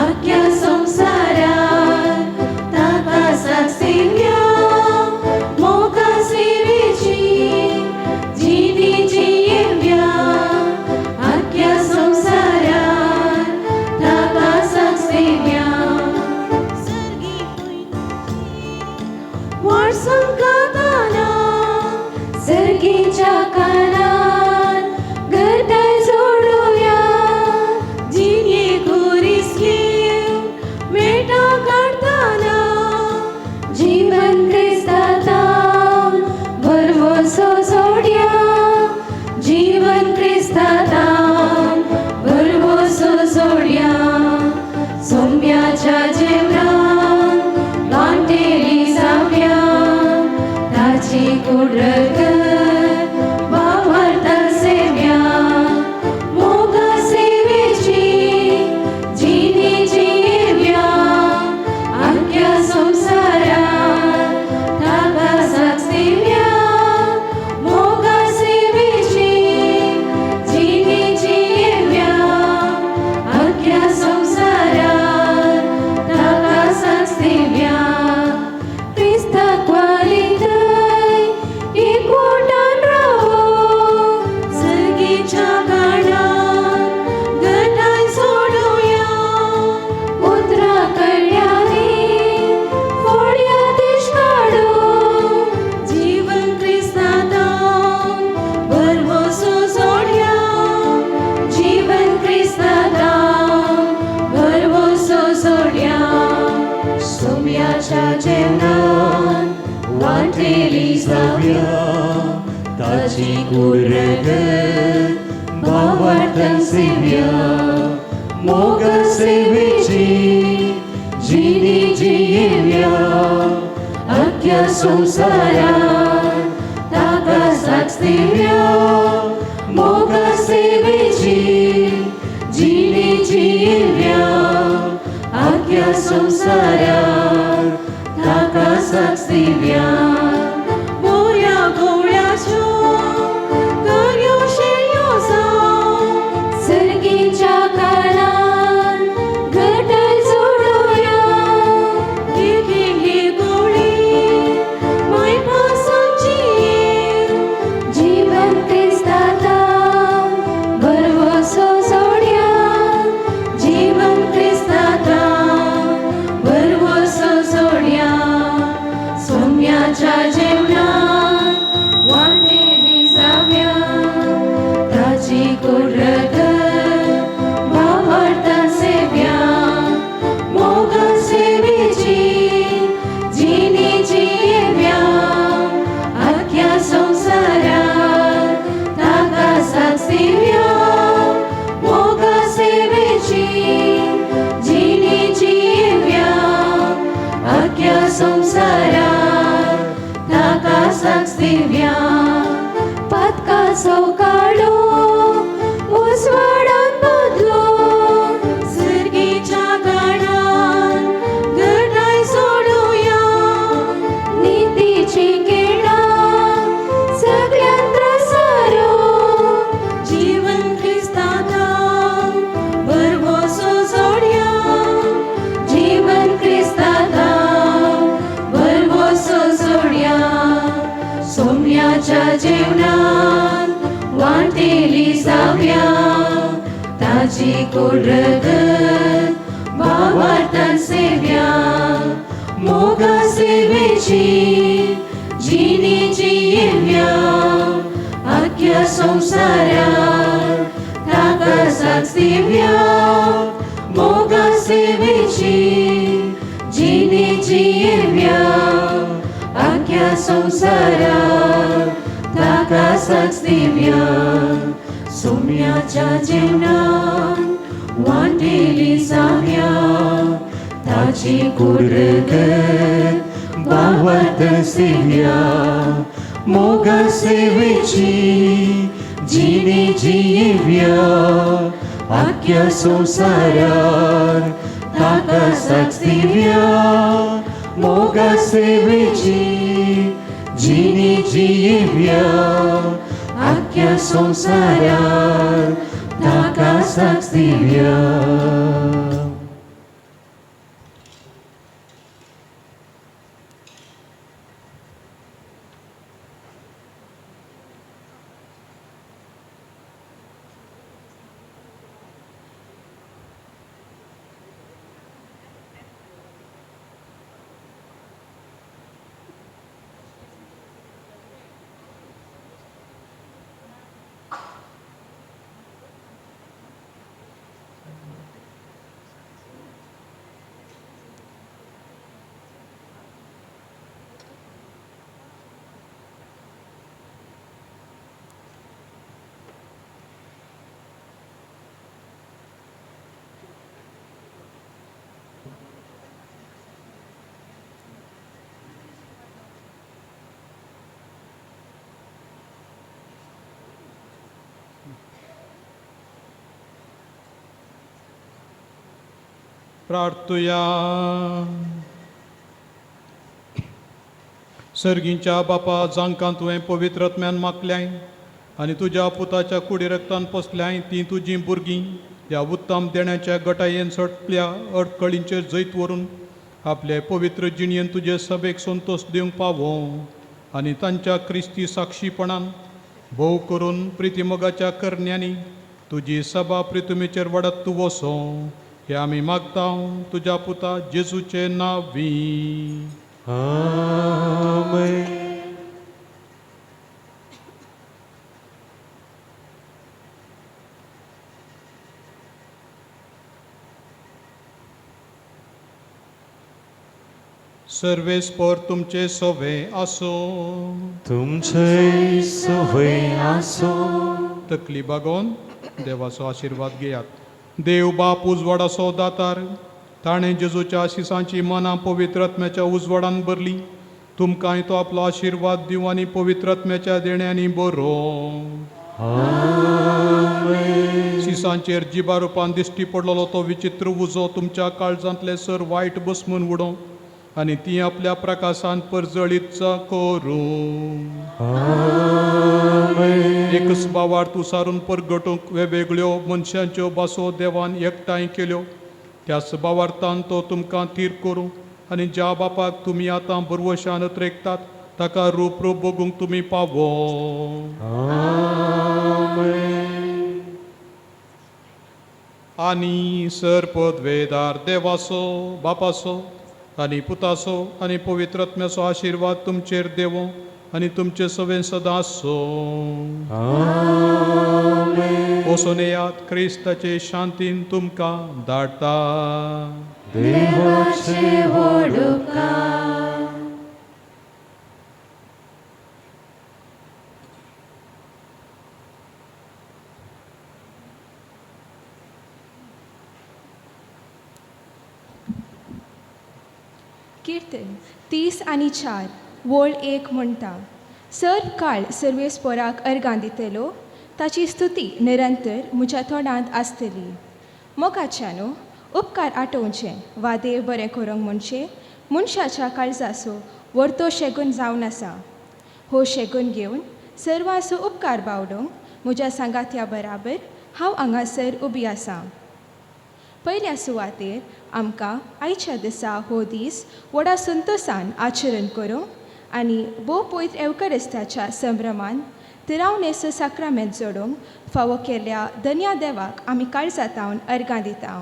आख्या संवसारात ताका साक्षेव्या. मोगा सेवेची जिणी जियेव्या, आख्या संवसारात ताका साक्षेव्या. वाटसंकाताना सर्गीच्या कानात गटाय जोडुया. जिणे खुरीस घेवन मेटा काडताना जीवन क्रिस्तातावन भरवसो जोडया. जीवन क्रिस्तातावन भरवसो जोडया. सोम्याच्या जेवणाक वांटेली जावया, ताची कुडगत वावरता सेव्या. मोगा सेवेची जिणी जियेव्या, आख्या संवसारात ताका साक्षेव्या. मोगा सेवेची जिणी जियेव्या, आख्या संवसारात ताका साक्षेव्या. क्रिस्ताक वालितय एकवटान रावो, सर्गीच्या काणान गटाय सोडुया. उतरा कडल्यानी फोडया देश काडू, जीवन क्रिस्तातावन भरवसो जोडया. जीवन क्रिस्तातावन भरवसो जोडया. सोम्याच्या जेवणान वांटेली जावया, ताची कुडगत भावार्थान सेव्या. मोग सेवेची जिणी जियेव्या आख्या संवसारान ताका साक्ष दिव्या मोगा सेवेची जिणी जियेव्या आख्या संवसारान ताका साक्ष दिव्या बोऱ्या गोवळ्याच्यो करयो शेळयो जावं सर्गीच्या काळान घटाय जोडुया घे ही गोळी मायपासून जीवन क्रिस्ताता भरवसो जोडया जीवन क्रिस्ताता भरवसो जोडया सोम्याच्या जेवणान वांटेली जाव्या ताची कुरगत भावार्थान सेव्या मोगा सेवेची जिणी जियेव्या आख्या संवसारान ताका साक्ष दिव्या मोगा सेवेची जिणी जियेव्या आख्या संवसारान ताका साक्ष दिव्या पातकाचो काळो उजवाडान बदलो सर्गीच्या काळान घटाय सोडुया नितीची किरणां सगळ्यांत प्रसारो जीवन क्रिस्ताता भरवसो जोडया जीवन क्रिस्ताता भरवसो जोडया सोम्याच्या जेवणान वांटेली जाव्या ताची कुरगत भावार्थान सेव्या मोगा सेवेची जिणी जियेव्या आख्या संवसारान ताका साक्ष दिव्या मोगा सेवेची जिणी जियेव्या आख्या संवसारान ताका साक्ष दिव्या सोम्याच्या जेवणान वांटेली जाव्या ताची कुरगत भावार्थ सेव्या मोगा सेवेची जिणी जियेव्या आख्या संवसारान ताका साक्ष दिव्या मोगा सेवेची जिणी जियेव्या आख्या संवसारान ताका साक्ष दिव्या. प्रार्थुया. सर्गींच्या बापा, जांकां तुवें पवित्र आत्म्यान मागल्याय आनी तुज्या पुताच्या कुडी रक्तान पोसल्याय तीं तुजीं भुरगीं ह्या उत्तम देण्याच्या गटायेन सटल्या अडकळींचेर जैत व्हरून आपले पवित्र जिणयेन तुजे सभेक संतोश दिवंक पावो आनी तांच्या क्रिस्ती साक्षीपणान भोव करून प्रितीमोगाच्या करण्यांनी तुजी सभा प्रितुमेचेर वाडत तूं वसो, हे आमी मागता तुज्या पुता जेजूचे नांवी. आमेन. सर्वेस्पर तुमचे सोवे आसो. तुमचे सोवे आसो. तकली बागोवन देवाचो आशिर्वाद घेयात. देव बाप उजवाडाचो दातार, ताणें जेजूच्या आशिसांची मनां पवित्र आत्म्याच्या उजवाडान भरली. तुमकांय तो आपलो आशिर्वाद दिवं आनी पवित्र आत्म्याच्या देण्यांनी बरोवं. शिसांचेर जिबा रुपान दिश्टी पडलेलो तो विचित्र उजो तुमच्या काळजांतले सर वायट बसमून उडोवं आनी ती आपल्या प्रकाशान परजळीत करूं. एकच बावार्थ उसारून परगटूंक वेगवेगळ्यो मनशांच्यो भासो देवान एकठांय केल्यो. त्याच बावार्थान तो तुमकां थीर करूं आनी ज्या बापाक तुमी आतां बरवशान त्रेकतात ताका रूप रूप बघूंक तुमी पावो. आनी सर पदवेदार देवाचो बापाचो आनी पुताचो आनी पवित्र आत्म्याचो आशिर्वाद तुमचेर देवो आनी तुमचे सवें सदां आसूं. वचून येयात, क्रिस्ताचे शांतीन तुमकां धाडटा. देवाचे व्हड उपकार. कीर्तन 34 वळ 1 म्हणटा, सर्व काळ सर्वेस्पोराक अर्गां दितलो, ताची स्तुती निरंतर म्हज्या तोंडांत आसतली. मोगाच्यानो उपकार आठोवचें वा देव बरें करूंक म्हणचें मनशाच्या काळजाचो वर्तो शेगून जावन आसा. हो शेगून घेवन सर्वांचो उपकार बावडूंक म्हज्या सांगात्या बराबर हांव हांगासर उबी आसा. पयल्या सुवातेर आमकां आयच्या दिसा हो दीस व्हडा संतोसान आचरण करूंक आनी भोव पवित्र एवकरिस्ताच्या संभ्रमान तिरावनेचो साक्रामेंत जोडूंक फावो केल्ल्या धन्या देवाक आमी काळजातावन अर्गां दिता.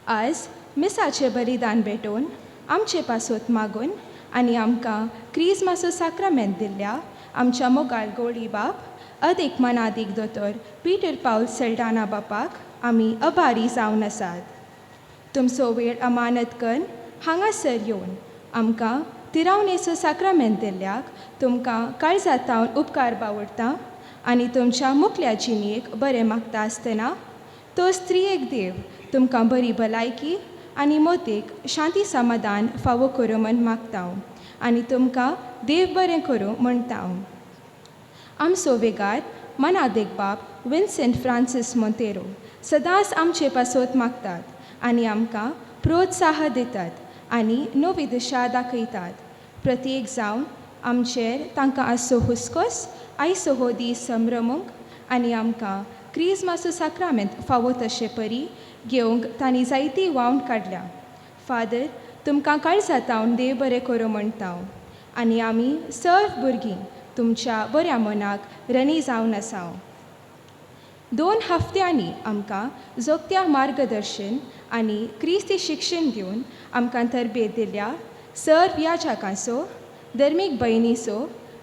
आज मिसाचें बलिदान भेटोवन आमचे पासत मागून आनी आमकां क्रिजमाचो साक्रामेंत दिल्ल्या आमच्या मोगाळ गोळी बाप अदीक मनादीक दोतोर पीटर पावल सल्डाना बापाक आमी अभारी जावन आसात. तुमचो वेळ अमानत कन्न हांगासर येवन आमकां तिरावनेचो साक्रामेंत दिल्ल्याक तुमकां काळजातावन उपकार बावडटा आनी तुमच्या मुखल्या जिणेक बरें मागता आसतना तो स्त्रियेक देव तुमकां बरी भलायकी आनी मोतेक शांती समाधान फावो करूं म्हण मागता आनी तुमकां देव बरें करूं म्हणटा. आमचो वेगार मनादेक बाप विन्सेंट फ्रांसीस मोंतेरो सदांच आमचे पासत मागतात आनी आमकां प्रोत्साह दितात आनी नवी दिशा दाखयतात. प्रत्येक जावन आमचेर तांकां आसचो हुस्कोस आयचो हो दीस संभ्रमूंक आनी आमकां क्रिजमाचो साक्रामेंत फावो तशे परी घेवंक तांणी जायती वावण काडल्या. फादर तुमकां काळजातावन देव बरें करूं म्हणटा आनी आमी सर्व भुरगीं तुमच्या बऱ्या मनाक रनी जावन आसा. 2 हफ्त्यांनी आमकां जोगत्या मार्गदर्शन आनी क्रिस्ती शिक्षण दिवन आमकां तरबेत दिल्या सर्व याजकांचो धर्मीक भयणीचो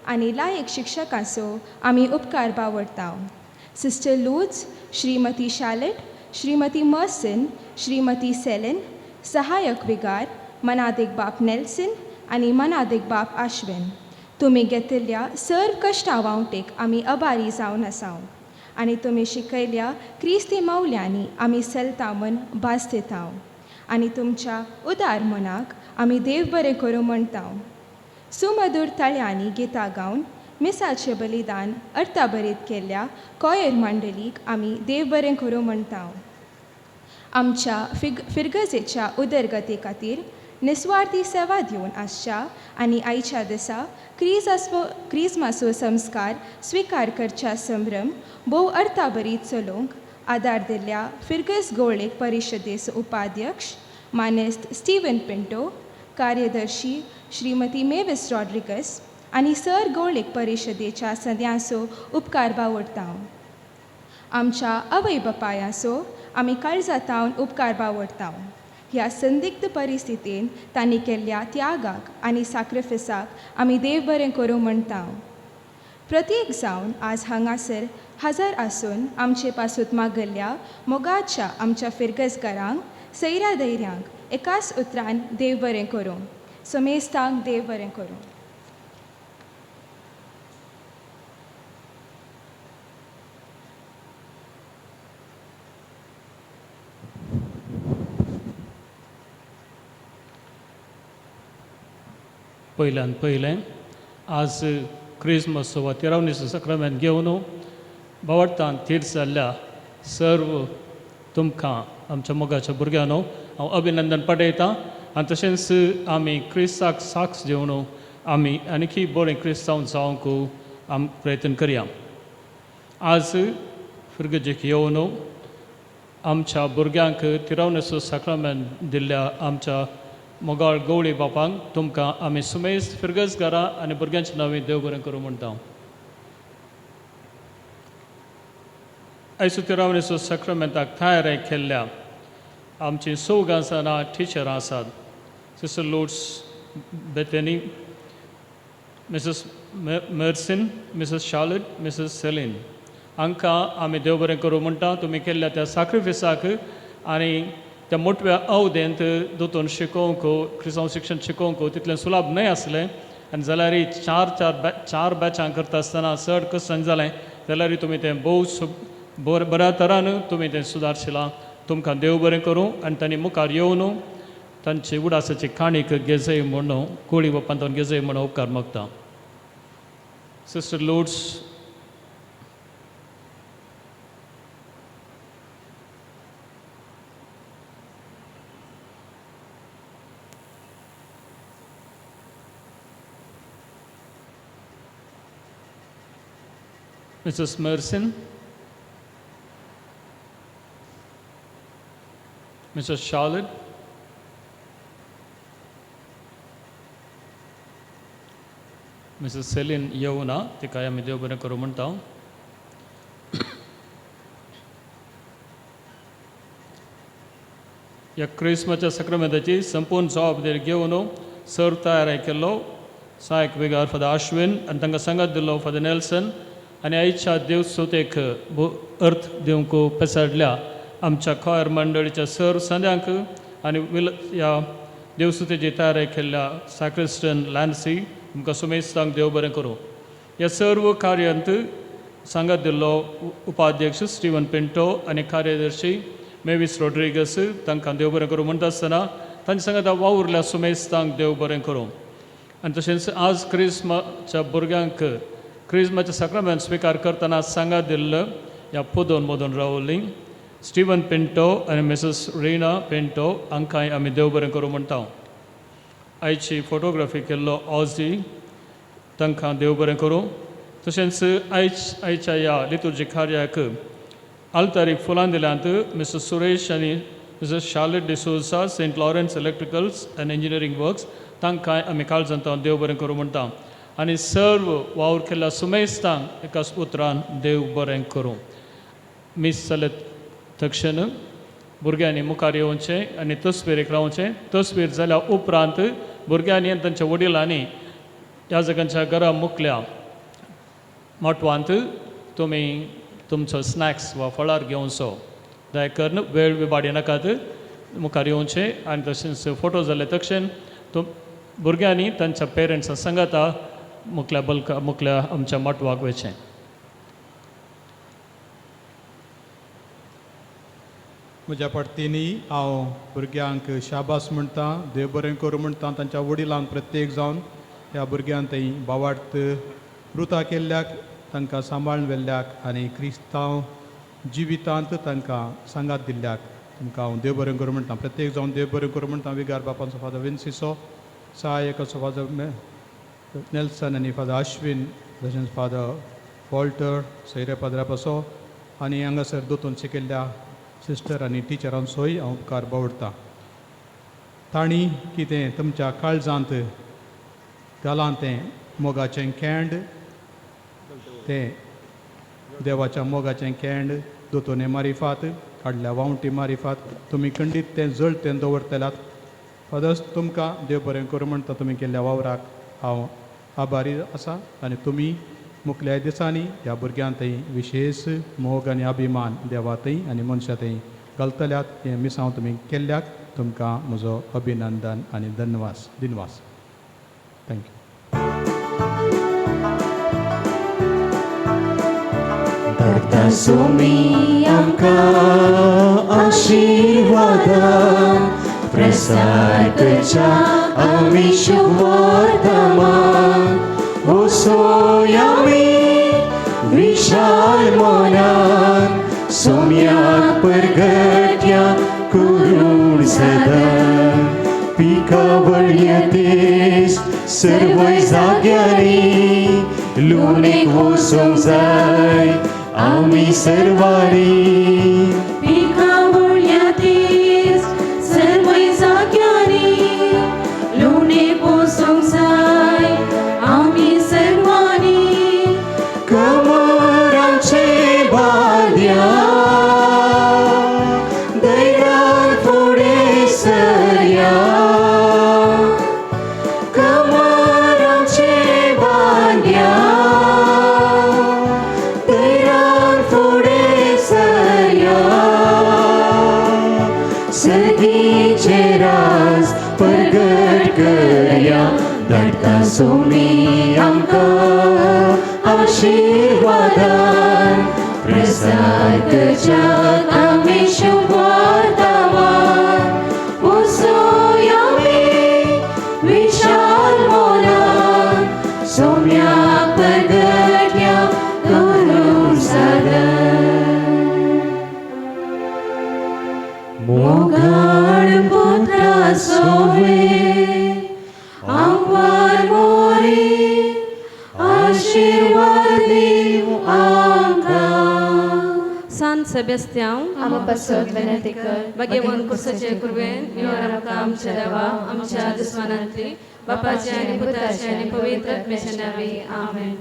आनी लायक शिक्षकांचो आमी उपकार बावडटा. सिस्टर लूज, श्रीमती शालेट, श्रीमती मर्सन, श्रीमती सेलन, सहायक विगार मनादेक बाप नेल्सन आनी मनादेक बाप आश्विन, तुमी घेतिल्ल्या सर्व कश्टां वावटेक आमी अभारी जावन आसा आनी तुमी शिकयल्या क्रिस्ती मौल्यांनी आमी सेलता म्हण भास दिता आनी तुमच्या उदार मनाक आमी देव बरें करूं म्हणटा. सुमधूर ताळ्यांनी गितां गावन मिसाचें बलिदान अर्थाभरीत केल्ल्या कॉयर मांडलीक आमी देव बरें करूं म्हणटा. आमच्या फिरगजेच्या उदरगती खातीर निस्वार्थी सेवा दिवन आसच्या आनी आयच्या दिसा क्रिजमाचो संस्कार स्विकार करच्या संभ्रम भोव अर्थाभरीत चलोवंक आदार दिल्ल्या फिरगज गोळेक परिशदेचो उपाध्यक्ष मानेस्त स्टीवन पिंटो, कार्यदर्शी श्रीमती मेविस रॉड्रिगस आनी सर गोळेक परिशदेच्या सद्यांचो उपकार बावडटा. आमच्या आवय बापायांचो आमी काळजातावन उपकार बावडटा. ह्या संदिग्ध परिस्थितीन तांणी केल्ल्या त्यागाक आनी साक्रिफिसाक आमी देव बरें करूं म्हणटा. प्रत्येक जावन आज हांगासर हजर आसून आमचे पासून मागल्ल्या मोगाच्या आमच्या फिरगजकारांक सैऱ्या धैर्यांक एकाच उतरान देव बरें करूं. समेस्तांक देव बरें करूं. पयल्यान पयलें आज क्रिसमस वा तिरावणीचो साक्रामेंत घेवन भावार्थान थीर जाल्ल्या सर्व तुमकां आमच्या मोगाच्या भुरग्यांनो हांव अभिनंदन पाठयतां. आनी तशेंच आमी क्रिस्ताक साक्ष दिवन आमी आनीकी बरें क्रिस्तांव जावंक आमी प्रयत्न करया. आज फिरगजेक येवन आमच्या भुरग्यांक तिरावणेचो साक्रामेंत दिल्ल्या आमच्या मोगाळ गवळी बापांक तुमकां आमी सुमेस्त फिरगज घरा आनी भुरग्यांच्या नांवी देव बरें करूं म्हणटा. आयज तिरावणेचो साक्रामेंताक तयार केल्ल्या आमची चौगां जाणां टिचरां आसात. Sister Lourdes Bethany, Mrs Mercin, Mrs Charlotte, Mrs Celine हांकां आमी देव बरें करूं म्हणटा. तुमी केल्ल्या त्या साक्रिफिसाक आनी त्या मोटव्या अवदेंत दोतोन शिकोवंक क्रिस्तांव शिक्षण शिकोवंक तितलें सुलभ न्हय आसलें आनी जाल्यारय चार बॅचां करता आसतना चड कश्टान जालें जाल्यारय तुमी तें भोव बऱ्या तरान तुमी तें सुदारशिलां. तुमकां देव बरें करूं आनी तांणी मुखार येवन तांची उडासाची काणीक घेजय म्हणून कोळी बापान घेजय म्हणून उपकार मागता. Sister Lourdes Mrs. Mersin, Mrs. Charlotte, Mrs. Celine येवना तिकाय आमी देव बरें करूं म्हणटा. ह्या क्रिस्मसच्या साक्रामेंताची संपूर्ण जबाबदारी घेवन सर तयार केल्लो सहायक विगार फादर आश्विन आनी तांकां सांगात दिल्लो फादर नेल्सन आनी आयच्या देवस्तुतेक अर्थ दिवंक पेसाडल्या आमच्या खॉयर मंडळीच्या सर संद्यांक आनी ह्या देवस्तुतेची तयारी केल्ल्या साक्रिस्टन लॅन्सी तुमकां सुमेस्तांक देव बरें करूं. ह्या सर्व कार्यांत सांगात दिल्लो उपाध्यक्ष स्टिवन पिंटो आनी कार्यदर्शी मेवीस रोड्रिगस तांकां देव बरें करूं म्हणटा आसतना तांच्या सांगात वावुरल्या सुमेस्तांक देव बरें करूं. आनी तशेंच आज क्रिस्माच्या भुरग्यांक क्रिस्माच्या साक्रामेंत स्विकार करतना सांगात दिल्लो ह्या पोदोन मदून रावली स्टिवन पिंटो आनी मिसेस रिना पिंटो हांकांय आमी देव बरें करूं म्हणटा. आयची फोटोग्राफी केल्लो ऑजी तांकां देव बरें करूं. तशेंच आयच्या ह्या लितुर्जी कार्याक आल्तारीक फुलां दिल्यांत मिस्टर सुरेश आनी Mrs Charlotte D'Souza Saint Lawrence electricals and engineering works तांकांय आमी काळजांत देव बरें करूं म्हणटा. आनी सर्व वावर केल्ल्या सुमेस्तांक एकाच उतरान देव बरें करूं. मीस जाले तक्षण भुरग्यांनी मुखार येवचें आनी तस्वीरेक रावचें. तस्वीर जाल्या उपरांत भुरग्यांनी आनी तांच्या वडिलांनी ह्या जगांच्या घरा मुकल्या मोटवांत तुमी तुमचो स्नॅक्स वा फळार घेवचो. दया करून वेळ विबाडी नाकात, मुखार येवचें आनी तशेंच फोटो जाले तक्षण भुरग्यांनी तांच्या पेरंट्सां सांगाता मुखल्या बल्का मुखल्या आमच्या माटवाक वयचें. म्हज्या पडतीनी हांव भुरग्यांक शाबास म्हणटा, देव बरें करूं म्हणटा. तांच्या वडिलांक प्रत्येक जावन ह्या भुरग्यांक थंय भावार्थ रुता केल्ल्याक तांकां सांबाळून व्हेल्ल्याक आनी क्रिस्तांव जिवितांत तांकां सांगात दिल्ल्याक तुमकां हांव देव बरें करूं म्हणटा. प्रत्येक जावन देव बरें करूं म्हणटा. विगार बापांचो फादर विन्सीचो, सहायकाचो फादर नेल्सन आनी फादर आश्विन, तशेंच फादर वॉल्टर सैरे पाद्रापासो आनी हांगासर दोतोन शिकिल्ल्या सिस्टर आनी टिचरांचोय हांव उपकार बावडटा. तांणी कितें तुमच्या काळजांत घालां तें मोगाचें कँड, तें देवाच्या मोगाचें कँड दोतोने मारिफात काडल्या वावटी मारिफात तुमी खंडीत तें जळतें दवरतल्यात. फादर्स तुमकां देव बरें करूं म्हणटा. तुमी केल्ल्या वावराक हांव आभारी आसा आनी तुमी मुखल्या दिसांनी ह्या भुरग्यां थंय विशेश मोग आनी अभिमान देवा थंय आनी मनशां थंय घालतल्यात हें मिसांव तुमी केल्ल्याक तुमकां म्हजो अभिनंदन आनी धन्यवास दिनवास. Thank you. धाडटा सुमी आमकां आशिर्वादा प्रसार करच्या आमी शुभवर्तमान वसोया आमी विशाल मनान सोम्याक परगट्या करूण सदां पिकावळ्या तेज सर्वय जाग्यांनी लुणेक वचूंक जाय आमी सर्वांनी. पिकावळ्या तेज सर्वय जाग्यांनी लुणेक वचूंक जाय आमी सर्वांनी. कमरांचे बांद्या धैर्यान फुडें सरया, कमरांचे बांद्या धैर्यान फुडें सरया, सर्गीचे राज परगट करया, धाडटा सोमी आमकां आशिर्वादान, प्रसार करच्याक आमी शुभवर्तमान वसोया आमी विशाल मोलान, सोम्याक परगट्या करूण सदां. मोगाळ पुत्रा सोवे आंकवार मोरी आशिर्वाद दिवं आमकां. सांत सेबेस्त्यांव आमा पासत विनंती कर. भाग्यवंत कुर्साचे कुरवेन निवर आमकां आमच्या देवा आमच्या दुस्मानांतली बापाचे आनी पुताचे आनी पवित्र आत्म्याच्या नांवी आमेन.